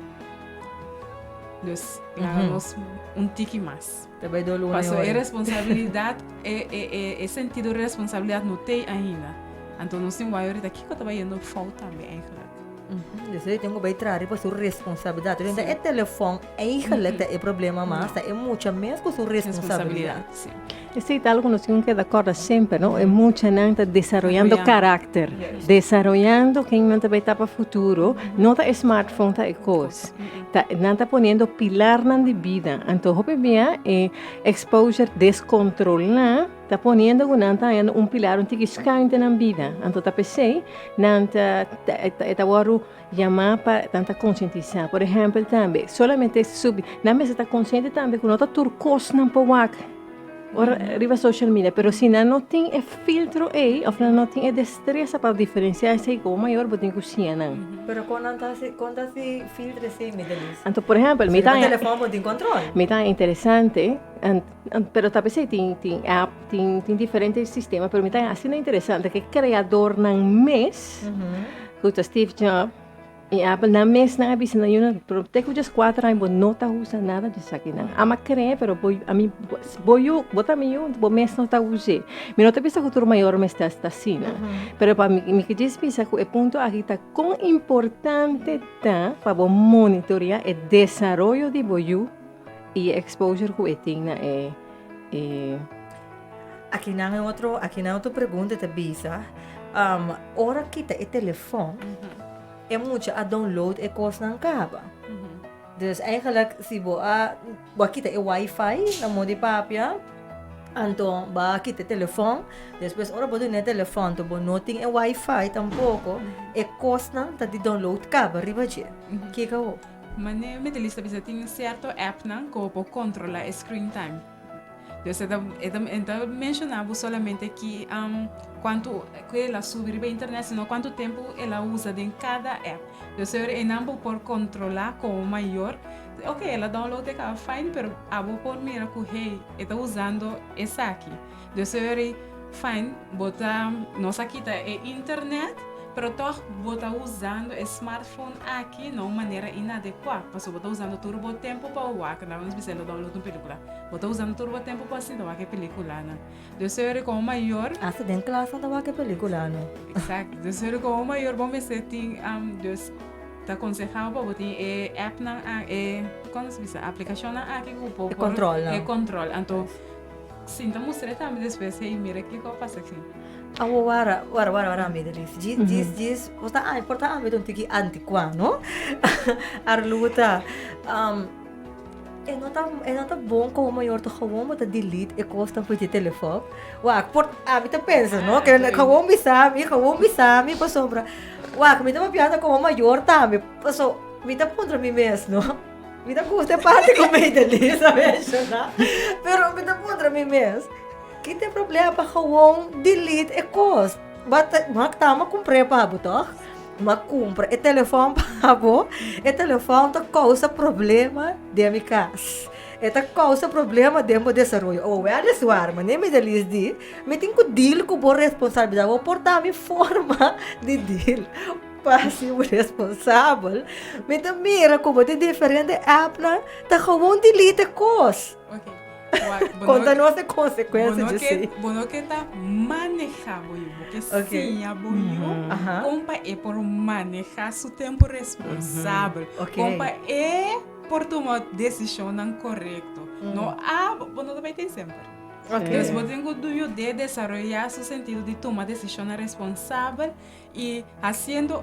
dus laga nos un tiki mas. Ta bai dos luna Paso e responsabilidat, e e e e sentido di responsabilidat no t'ei ainda. Anto nos tin wak ahorita kiko ta bai yendo fout tambe eigenlijk. Dus e tin ku bai traha riba su responsabilidat. Entonces e telefòn eigenlijk ta e problema mas, ta e mucha mes ku su responsabilidat. Sí. Esei ta algo ku nos tin ku keda kòrda semper, no? E muchanan ta desaroyando karakter, desaroyando ken nan ta bai ta pa futuro. No ta e smartphone ta e kos. Ta nan ta poniendo pilarnan di bida. Anto hopi bia e exposure deskontrolá Ta poniendo ku nan ta hañando un pilar un tiki schuin den nan bida. Anto ta p'esei nan ta e ta wòrdu yamá pa nan ta konsientisá. Por ehèmpel tambe solamente subi nan mester ta konsiente tambe ku no ta tur kos nan por wak ora riba social media. Pero si nan no tin e filtro ei òf nan no tin e destresa pa diferensiá esei komo mayor bo tin ku siña nan. Pero kon nan ta hasi kon ta hasi filtro esei Midelis? Anto por ehèmpel mi ta Riba telefòn bo tin kòntròl. Mi ta interesante. Pero ta p'esei tin tin app, tin tin diferente sistema, pero mi ta asina interesante ke kreadornan mes, ku ta Steve Jobs i Apple, nan mes nan a bisa nan yunan, pero te ku djes kuater aña bo no ta usa nada di esakinan. Ama krea pero bo ami bo yu, bo ta mi yu, bo mes no ta us'é. Mi no ta bisa ku tur mayor mester ta asina, pero pa mi mi ke djis bisa ku e punto aki ta kon importante ta pa bo monitorea e desaroyo di bo yu. I e exposure ku e tin na e e. Aki nan e otro, aki nan otro pregunta ta bisa, um, ora kita e telefon, e mucha a download e kosnan kaba. Dus eigenlijk si bo a bo a kita e wifi na modo di papia, anto bo a kita e telefon, despues ora bo duna e telefon to bo no tin e wifi tampoko, e kosnan ta di download kaba riba dje. Kiko awor? Mane Medelisa bisa tin cierto appnan cu bo por controla e screen time. Dus e ta e ta e ta menciona bo solamente ki um cuanto cu el a subi riba internet sino cuanto tempo el a usa den cada app. Dus e ora eynan bo por controla como mayor, ok el a download e caba fine pero abo por mira cu hey e ta usando esaki. Dus e ora ey fine bo ta nos a kita e internet pero toch bo ta usando e smartphone aki na un manera inadecua pasobra bo ta usando tur bo tempo pa wak laga nos bisa el a download un pelicula. Bo ta usando tur bo tempo pa sinta wak e peliculanan. Dus e ora como mayor. Hasta den klas nan ta wak e peliculanan. Exacto. Dus e ora como mayor bo mester tin dus ta consehabo pa bo tin e appnan e con nos bisa aplicacionnan aki cu bo por. E controlnan. E control. Anto sinta mustra tambe despues hey mira kico a pasa aki. Awo wara wara wara wara mi Denise. Djis djis djis por ta ami por ta ami ta un tiki anticua no. Arluta E no ta e no ta bon komo mayor ta gewoon bo ta delete e kosnan for di telefòn. Wak, por ami ta pensa no, ke gewoon bisa mi, gewoon bisa mi pasobra wak mi ta papiando komo mayor tambe, paso mi ta puntra mi mes no, mi ta gusta e parti ku Meidelys a menshoná, pero mi ta puntra mi mes, ki ta e problema pa gewoon delete e kos? Bo ta bo a tama kumpr'é pa bo tòg? Bo a kumpra e telefòn pa bo, e telefòn ta kousa problema den mi kas. E ta kousa problema den bo desaroyo. O wèliswaar, manera mi Delis di, mi tin ku deal ku bo responsabilidat. Bo por ta mi forma di deal pa hasi bo responsabel. Mi ta mira ku bo tin diferente appnan ta gewoon delete e kos. Konta nos e konsekuensia di esei. Bo no ke ta maneha bo yu, bo ke siña bo yu kon pa e por maneha su tempu responsabel. Kon pa e por tuma desishonnan korekto. No abo, bo no ta bai tin semper. Dus bo tin ku yud'é desaroyá su sentido di tuma desishonnan responsabel I hasiendo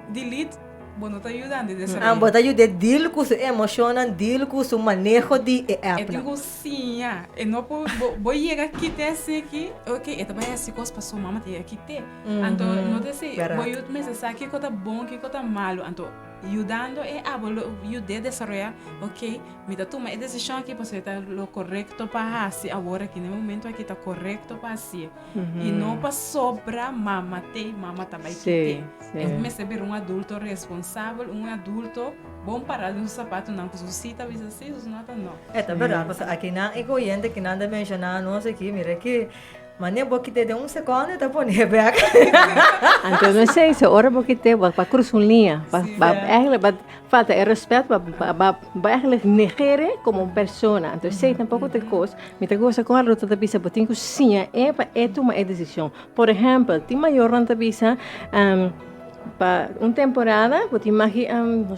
delete bo no ta yudando e desaroyo. Bo ta yuda e deal ku su emoshonnan, deal ku su maneho di e appnan. E tin ku siña. E no por, bo, bo yega kit'é asina aki, ok, e ta bai hasi kos pasobra mama ta yega kit'é. Anto no ta esei, bo yut mester sa kiko ta bon, kiko ta malu. Anto yudando e abo lo yud'é desaroyá, ok, mi ta tuma e desishon aki pasobra e ta lo korekto pa hasi awor aki, na e momento aki ta korekto pa hasié. I no pasobra mama te, mama ta bai kite. E mester bira un adulto responsabel, un adulto bon pará den su sapatonan ku su sí ta bisa sí, su no ta no. E ta berdad, pasobra akinan e oyente kinan ta menshoná nos aki, mira ki manera bo kite den un sekondo e ta pone bek. Anto no esei, so ora bo kite bo a krusa un liña, bo eigenlijk bo falta e respet, bo bo eigenlijk negere komo un persona, anto esei tampoko ta e kos. Mi ta gosa kon Arlota ta bisa bo tin ku siña e pa e tuma e desishon. Por ehèmpel, tin mayornan ta bisa pa un temporada bo tin magi bo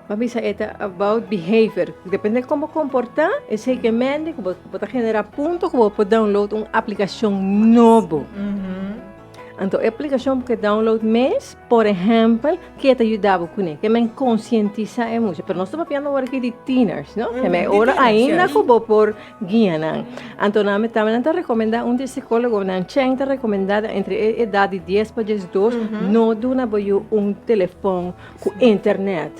a bisa e ta about behavior. Depende kon bo komportá esei ke mende ku bo ta generá punto ku bo por download un aplikashon nobo. Anto e aplikashon ku e download mes, por ehèmpel, ke ta yuda bo kuné? Ke men konsientisá e mucha. Pero nos ta papiando awor aki di tieners, no? Ke men ora ainda ku bo por guia nan. Anto nan tambe nan ta rekomendá, un di e sikólogonan, Cheng ta rekomendá entre e edat di dies pa diesdos, no duna bo yu un telefòn ku internet.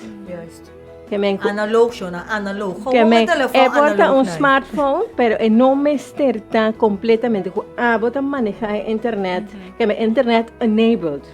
Ke men ku. Analoog shona, analoog. Ke men, e por ta un smartphone, pero e no mester ta completamente ku abo ta maneha e internet, ke men internet enabled.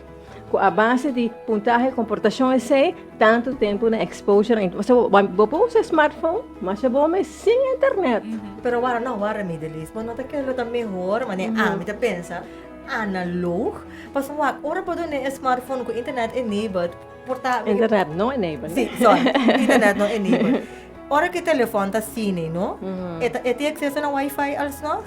Ku a base di puntahe komportashon esei, tantu tempu na exposure na internet. Bo por usa e smartphone, masha bo mes sin internet. Pero wara no wara mi Delis, bo no ta kere lo ta mehor, manera ami ta pensa, analoog, pasobra wak ora bo duna e smartphone ku internet enabled, Por ta. Internet no enable. Sí, sorry. Internet no enable. Ora ku e telefòn ta sine, no? E ta, e tin akseso na wifi alsnog?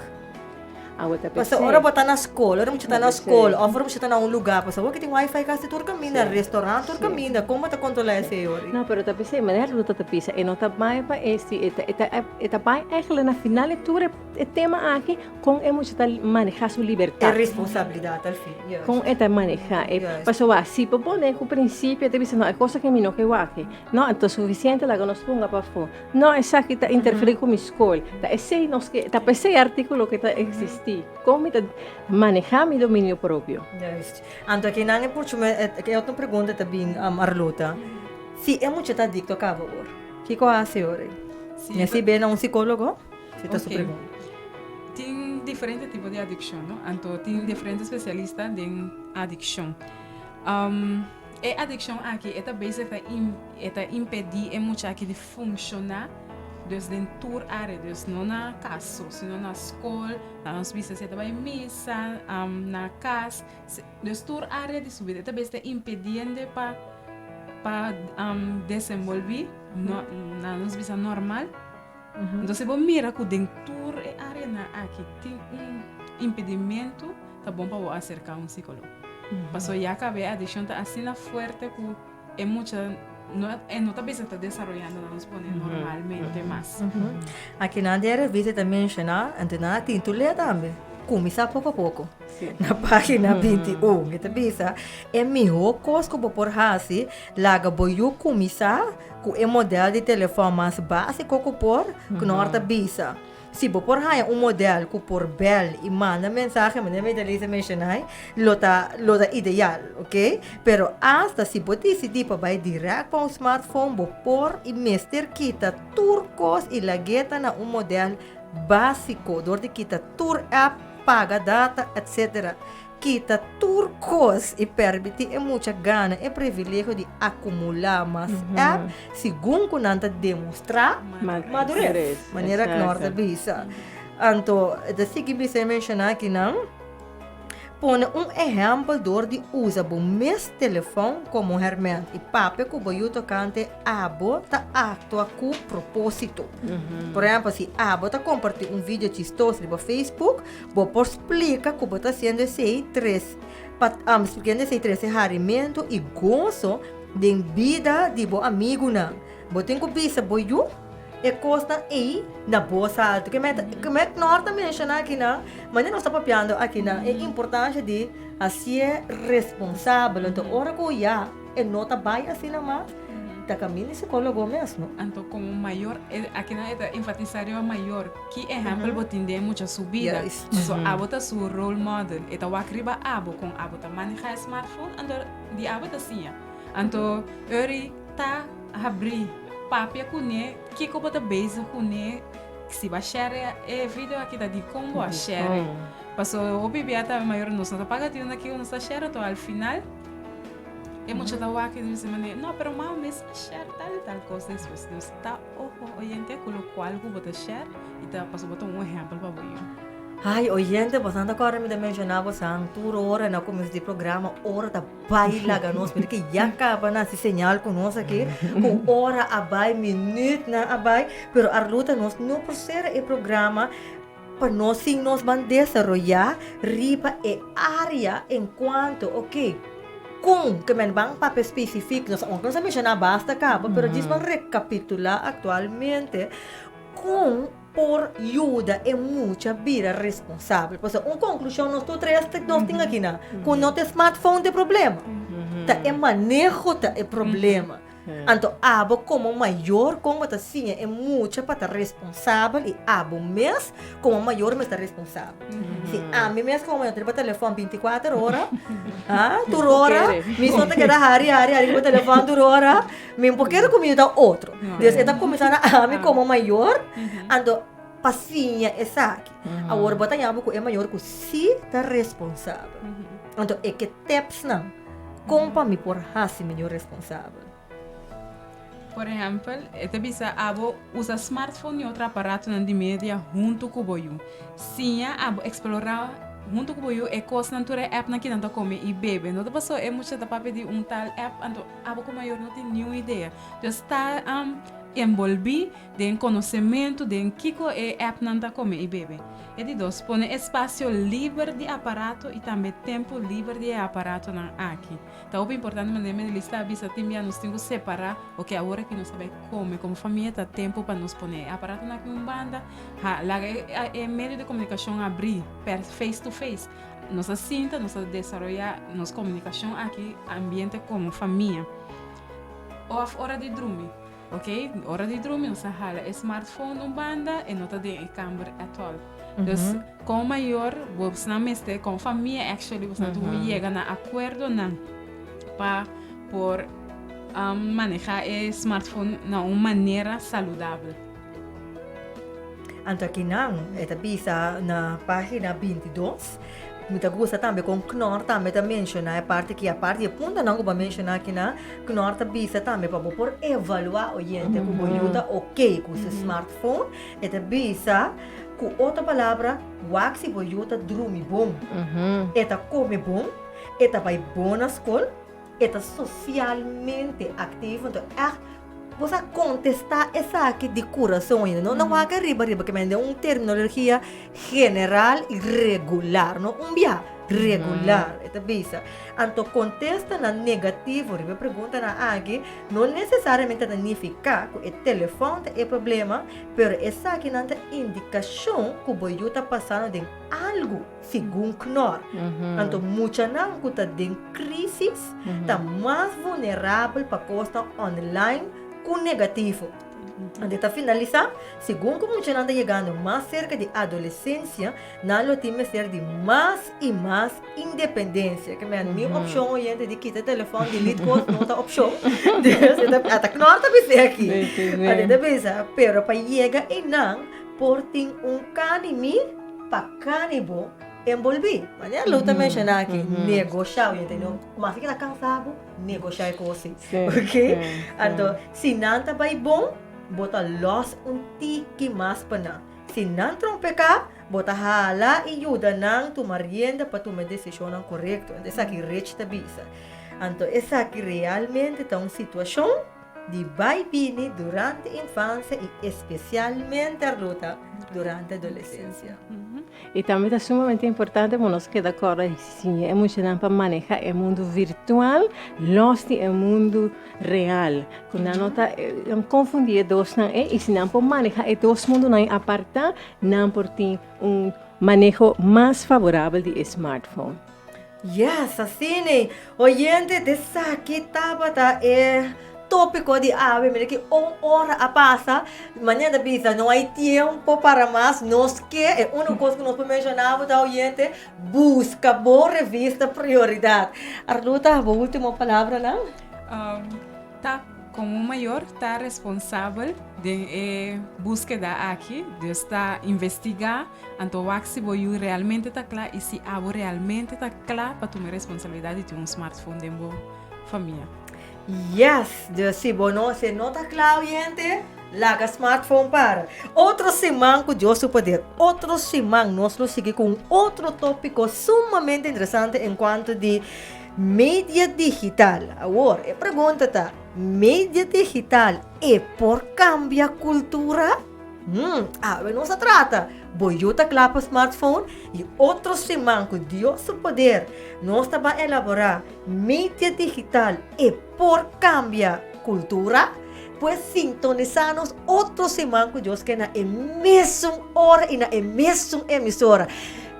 Awe ta Paso pesei. ora bo ta na skol, ora mucha ta na Pesei. skol of ora mucha ta na un lugá, paso awor ki tin wifi kasi tur kaminda, restaurant tur Sí. kaminda, kon bo ta kontrolá esei ori? No, pero ta pesei, manera Ruta ta bisa, e no ta bai pa e si e ta e ta e ta bai eigenlijk na final e tur e e tema aki kon e mucha ta maneha su E libertat. responsabilidat al fin, juist. Kon e ta maneha e Juist. pasobra si bo pone ku prinsipio e ta bisa no e cosa ke mi no ke wak, no anto sufisiente laga nos ponga pafó. No, esaki ta interferí ku mi skol. Ta esei nos ke, ta p'esei e artíkulo ke ta eksistí. Kon mi ta manehá mi dominio propio? Juist. Anto akinan e puchu me, e otro pregunta ta bin, Arlota. Si e mucha ta adikto kaba awor, kiko a hasi ora ei? Si Mi a ta. sibi na un sikólogo? Si ta su Ok. pregunta. Tin diferente tipo di adikshon, no? Anto tin diferente spesialista den adikshon. E adikshon aki e ta bezig ta e ta impedí e mucha aki di funshoná dus den tur área, dus no na kas so, sino na skol, na nos bisa si e ta bai misa, na kas, dus tur área di su bida e ta bezig ta impediende pa pa desenvolví na nos bisa normal. Entonces bo mira ku den tur e áreanan aki tin un impedimentu, ta bon pa bo aserká un sikólogo. Pasobra ya kaba e adikshon ta asina fuerte ku e mucha no e no ta bisa ta desaroyando nan nos pone normalmente mas. Akinan den e revista ta menshoná, anto nan a titul'é tambe, Kuminsá poko a poko. Na página 21 e ta bisa, E mihó kos ku bo por hasi, laga bo yu kuminsá ku e modèl di telefòn mas básiko ku por, Knorr ta bisa. Si bo por haña un modèl ku por bèl i manda mensahe, manera mi Delisa menshoná, lo ta lo ta ideal, oke? Pero asta si bo disidí pa bai dirèkt pa un smartphone, bo por i mester kita tur kos i lag'é ta na un modèl básiko dor di kita tur app, paga data, etcetera. Kita tur kos i permití e mucha gana e privilegio di akumulá mas app segun ku nan ta demostrá madures, manera Knorr ta bisa. Anto, e ta sigui bisa e menshoná akinan, Pone un ehèmpel dor di usa bo mes telefòn komo hèrmènt i papia ku bo yu tokante abo ta aktua ku propósito. Por ehèmpel, si abo ta kompartí un video chistoso riba Facebook, Bo por splika ku bo ta hasiendo esei tres pa splikiendo esei trese harimentu i goso den bida di bo amigunan. Bo tin ku bisa bo yu e kosnan ei na bos altu. Ke meta ke meta Knorr ta menshoná akinan, manera nos ta papiando akinan, e importansha di hasié responsabel. Anto ora ku ya e no ta bai asina mas, ta kaminda e sikólogo mes, no? Anto komo mayor, akinan e ta enfatisá riba mayor. Ki ehèmpel bo tin den e mucha su bida? Paso abo ta su role model. E ta wak riba abo kon abo ta manehá e smartphone, anto di abo e ta siña. Anto Uri ta habrí papia kuné kiko bo ta bezig kuné, si bo a share e video aki ta dikon bo a share. Paso hopi bia ta mayor nos no ta paga di unda kiko nos ta share, anto al final e mucha ta wak i ta bisa manera, no pero mama mes a share tal i tal kos despues. Nos ta. Ojo oyente ku lokual ku bo ta share i ta pasobra bo ta un ehèmpel pa bo yu. Ay oyente bosan ta kòrda mi ta menshoná bosan tur ora na kuminsá di programa ora ta bai laga nos mira ke ya kaba na hasi señal ku nos aki ku ora a bai minütnan a bai pero Arluta nos no por sera e programa pa nos sin nos ban desaroyá riba e área enkuanto oke kon ke men ban papia spesifik nos aunke nos a menshoná basta kaba pero djis ban rekapitulá aktualmente kon por yuda e mucha bira responsabel pasobra un konklushon nos tur tres nos tin akinan ku no ta e smartphone ta e problema ta e maneho ta e problema. Anto abo komo mayor kon bo ta siña e mucha pa ta responsabel i abo mes komo mayor mester ta responsabel. Si ami mes komo mayor ta riba telefòn binti kuater ora, ha, tur ora, mi so ta keda hari hari hari riba telefòn tur ora, mi no por kere ku mi ta otro. Dus e ta kuminsá na ami komo mayor, anto pa siña esaki. Awor bo ta ña bo ku e mayor ku si ta responsabel. Anto e ke tipsnan. Kon pa mi por hasi mi Dios responsabel? Por ehèmpel, e ta bisa abo usa smartphone i otro aparatonan di media huntu ku bo yu. Siña abo eksplorá huntu ku bo yu e kosnan, tur e appnan ki nan ta kome i bebe. No ta pasobra e mucha ta papia di un tal app, anto abo komo mayor no tin niun idea. Dus ta. enbolbí den konosementu den kiko e appnan ta kome i bebe. E di dos, pone espasio liber di aparato i tambe tempu liber di e aparatonan aki. Ta hopi importante manera Medelista a bisa tin bia nos tin ku separá, oke awor aki nos ta bai kome komo famia ta tempu pa nos pone e aparatonan aki un banda, ha laga e medio di komunikashon abrí per face to face. Nos a sinta, nos a desaroyá nos komunikashon aki ambiente komo famia. Òf ora di drumi, ok, ora di drumi nos a hala e smartphone un banda, e no ta den e kamber at all. Dus komo mayor bosnan mester, komo famia actually bosnan tin ku yega na akuerdonan pa por manehá e smartphone na un manera saludabel. Anto akinan e ta bisa na pagina 22, mi ta gusta tambe kon Knorr tambe ta menshoná e parti aki, aparte di e puntonan ku bo a menshoná akinan, Knorr ta bisa tambe pa bo por evaluá oyente ku bo yu ta oké ku su smartphone, e ta bisa ku otro palabra wak si bo yu ta drumi bon, e ta kome bon, e ta bai bon na skol, E ta socialmente activo, enton echt bo sa contesta esaki di curason ainda, no na wak ariba ariba ke men den un terminologia general y regular, no un bia, regular e ta bisa. Anto contestanan negativo riba e preguntanan aki no necesariamente ta nifica cu e telefon ta e problema, pero esakinan ta indicacion cu bo yu ta pasando den algo. Segun Knorr. Anto muchanan ku ta den krísis ta mas vulnerabel pa kosnan online ku negativo. Anto e ta finalisá, Segun ku muchanan ta yegando mas serka di adolesensia, nan lo tin mester di mas i mas independensia. Ke men mi opshon oyente di kita e telefòn, delete kos, no ta opshon. Dus e ta, ata Knorr ta bis'é aki. Anto e ta bisa, pero pa yega einan por tin un kani mi. Pa kani bo enbolbí. Manera Lou ta menshoná aki, negoshá. Oye, ta no, maske ki ta kansa bo, negoshá e kos ei. Ok? Anto, si nan ta bai bon, bo ta lòs un tiki mas pa nan. Si nan trompeká, bo ta hala i yuda nan tuma rienda pa tuma e desishonnan korekto. Anto, esaki Rich ta bisa. Anto, esaki realmente ta un situashon. Di bai bini durante infansia i espesialmente Arluta durante adolesensia. I tambe ta sumamente importante pa nos keda kòrda i siña e muchanan pa maneha e mundu virtual lòs di e mundu real. Ku nan no ta konfundí e dosnan ei i si nan por maneha e dos mundunan ei apartá nan por tin un maneho mas favorabel di e smartphone. Yes, asina. Oyente, t'esaki tabata e tópiko di awe. Mira ki un ora a pasa. Manera ta bisa, no hay tiempo para mas. Nos ke, e úniko kos ku nos por menshoná bo ta, oyente, buska bo revista Prioridat. Arluta, bo último palabranan? Ta Komo mayor ta responsabel den e búskeda aki, dus ta investigá anto wak si bo yu realmente ta kla i si abo realmente ta kla pa tuma e responsabilidat di tin un smartphone den bo famia. Yes, dus si bo no si no ta kla oyente, laga smartphone para. Otro siman ku Dios su poder, otro siman nos lo sigui ku un otro tópiko sumamente interesante enkuanto di Media digital. Awor, e pregunta ta, media digital e por cambia cultura? Hmm, awe nos a trata. Bo yu ta cla pa smartphone? Y otro siman cu Dios su poder nos ta ban elabora media digital e por cambia cultura? Pues sintonisa nos otro siman cu Dios ke na e mesun ora y na e mesun emisora.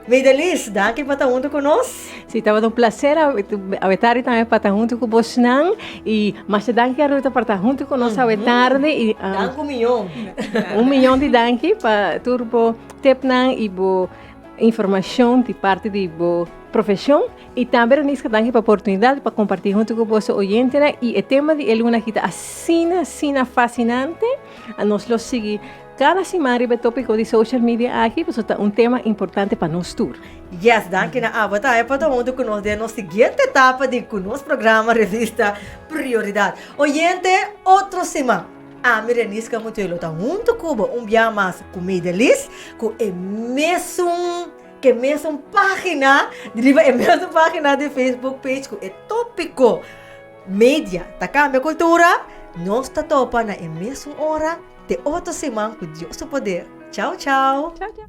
Meidelis, danki pa ta huntu ku nos. Sí, tabata un placer awe tardi tambe pa ta huntu ku bosnan. I masha danki Arlita pa ta huntu ku nos awe tardi. I, Danki un miyon. Un miyon di danki pa tur bo tipnan i bo informashon di parti di bo profeshon. I tambe Reniska danki pa oportunidat pa kompartí huntu ku boso oyentenan. I e tema di e luna aki ta asina, asina fasinante. Nos lo sigui Kada siman riba e tópiko di social media aki pasobra ta un tema importante pa nos tur. Yes, danki na abo tambe pa ta huntu ku nos den nos siguiente etapa di ku nos programa Revista Prioridat. Oyente, otro siman ami Reniska Mutuelo ta huntu ku bo un bia mas ku Meidelis ku e mesun ke mesun página riba e mesun página di Facebook page ku e tópiko Media ta kambia kultura. Nos ta topa na e mesun ora te otro siman ku Dios su poder. Chao chao! Chao chao!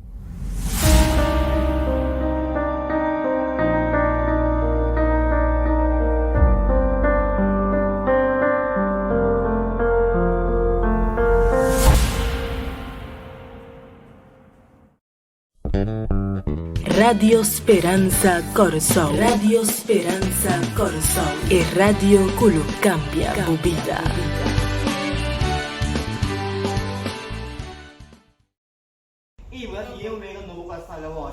Radio Speransa Kòrsou. Radio Speransa Kòrsou. E radio ku lo kambia bo bida.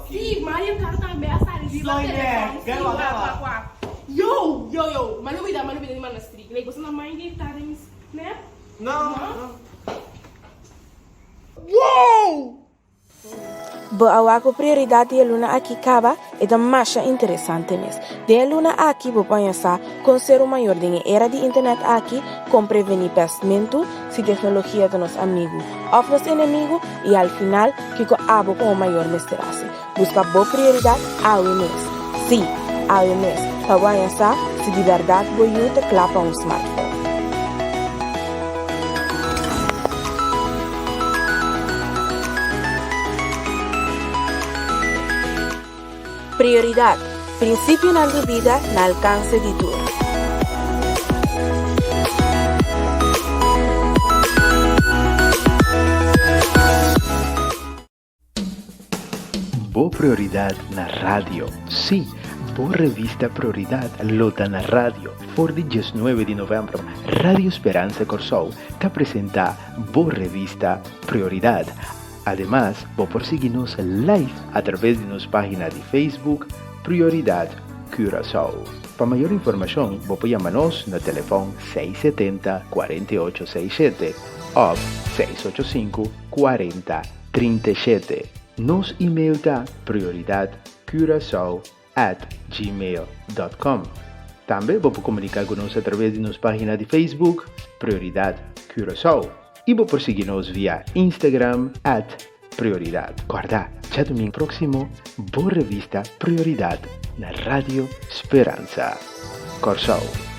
Sí, Mario Kart tambe a sali riba telefòn. Sí, wak, wak, wak. Yo, yo, yo, m'a lubida, m'a lubida di manda strik. Like, boso no mind di ta den mi snap? No? Wow! Bo a wak bo prioridat di e luna aki kaba? E ta masha interesante mes. Den e luna aki bo por haña sa kon ser un mayor den e era di internet aki, kon prevení pèstmentu, si teknologia ta nos amigu òf nos enemigu i al final kiko abo komo mayor mester hasi. Buska bo prioridat awe mes. Sí, awe mes, pa bo haña sa si di bèrdat bo yu ta kla pa un smartphone. Prioridat, Prinsipionan di bida na alkanse di tur. Bo Prioridad na radio. Sí, bo revista Prioridad lo ta na radio. For di diesnuebe di novèmber, Radio Speransa Kòrsou ta presentá bo revista Prioridad. Ademas, bo por sigui nos live a traves di nos página di Facebook Prioridad Curaçao. Pa mayor informashon, bo por yama nos na telefòn 670 48 67 òf 685 40 37. Nos email ta prioridadcuracao at gmail dot com. Tambe bo por komuniká ku nos atraves di nos página di Facebook Prioridad Curaçao i bo por sigui nos via Instagram at Prioridad. Kòrda, djadumingu próksimo bo revista Prioridad na Radio Speransa Kòrsou.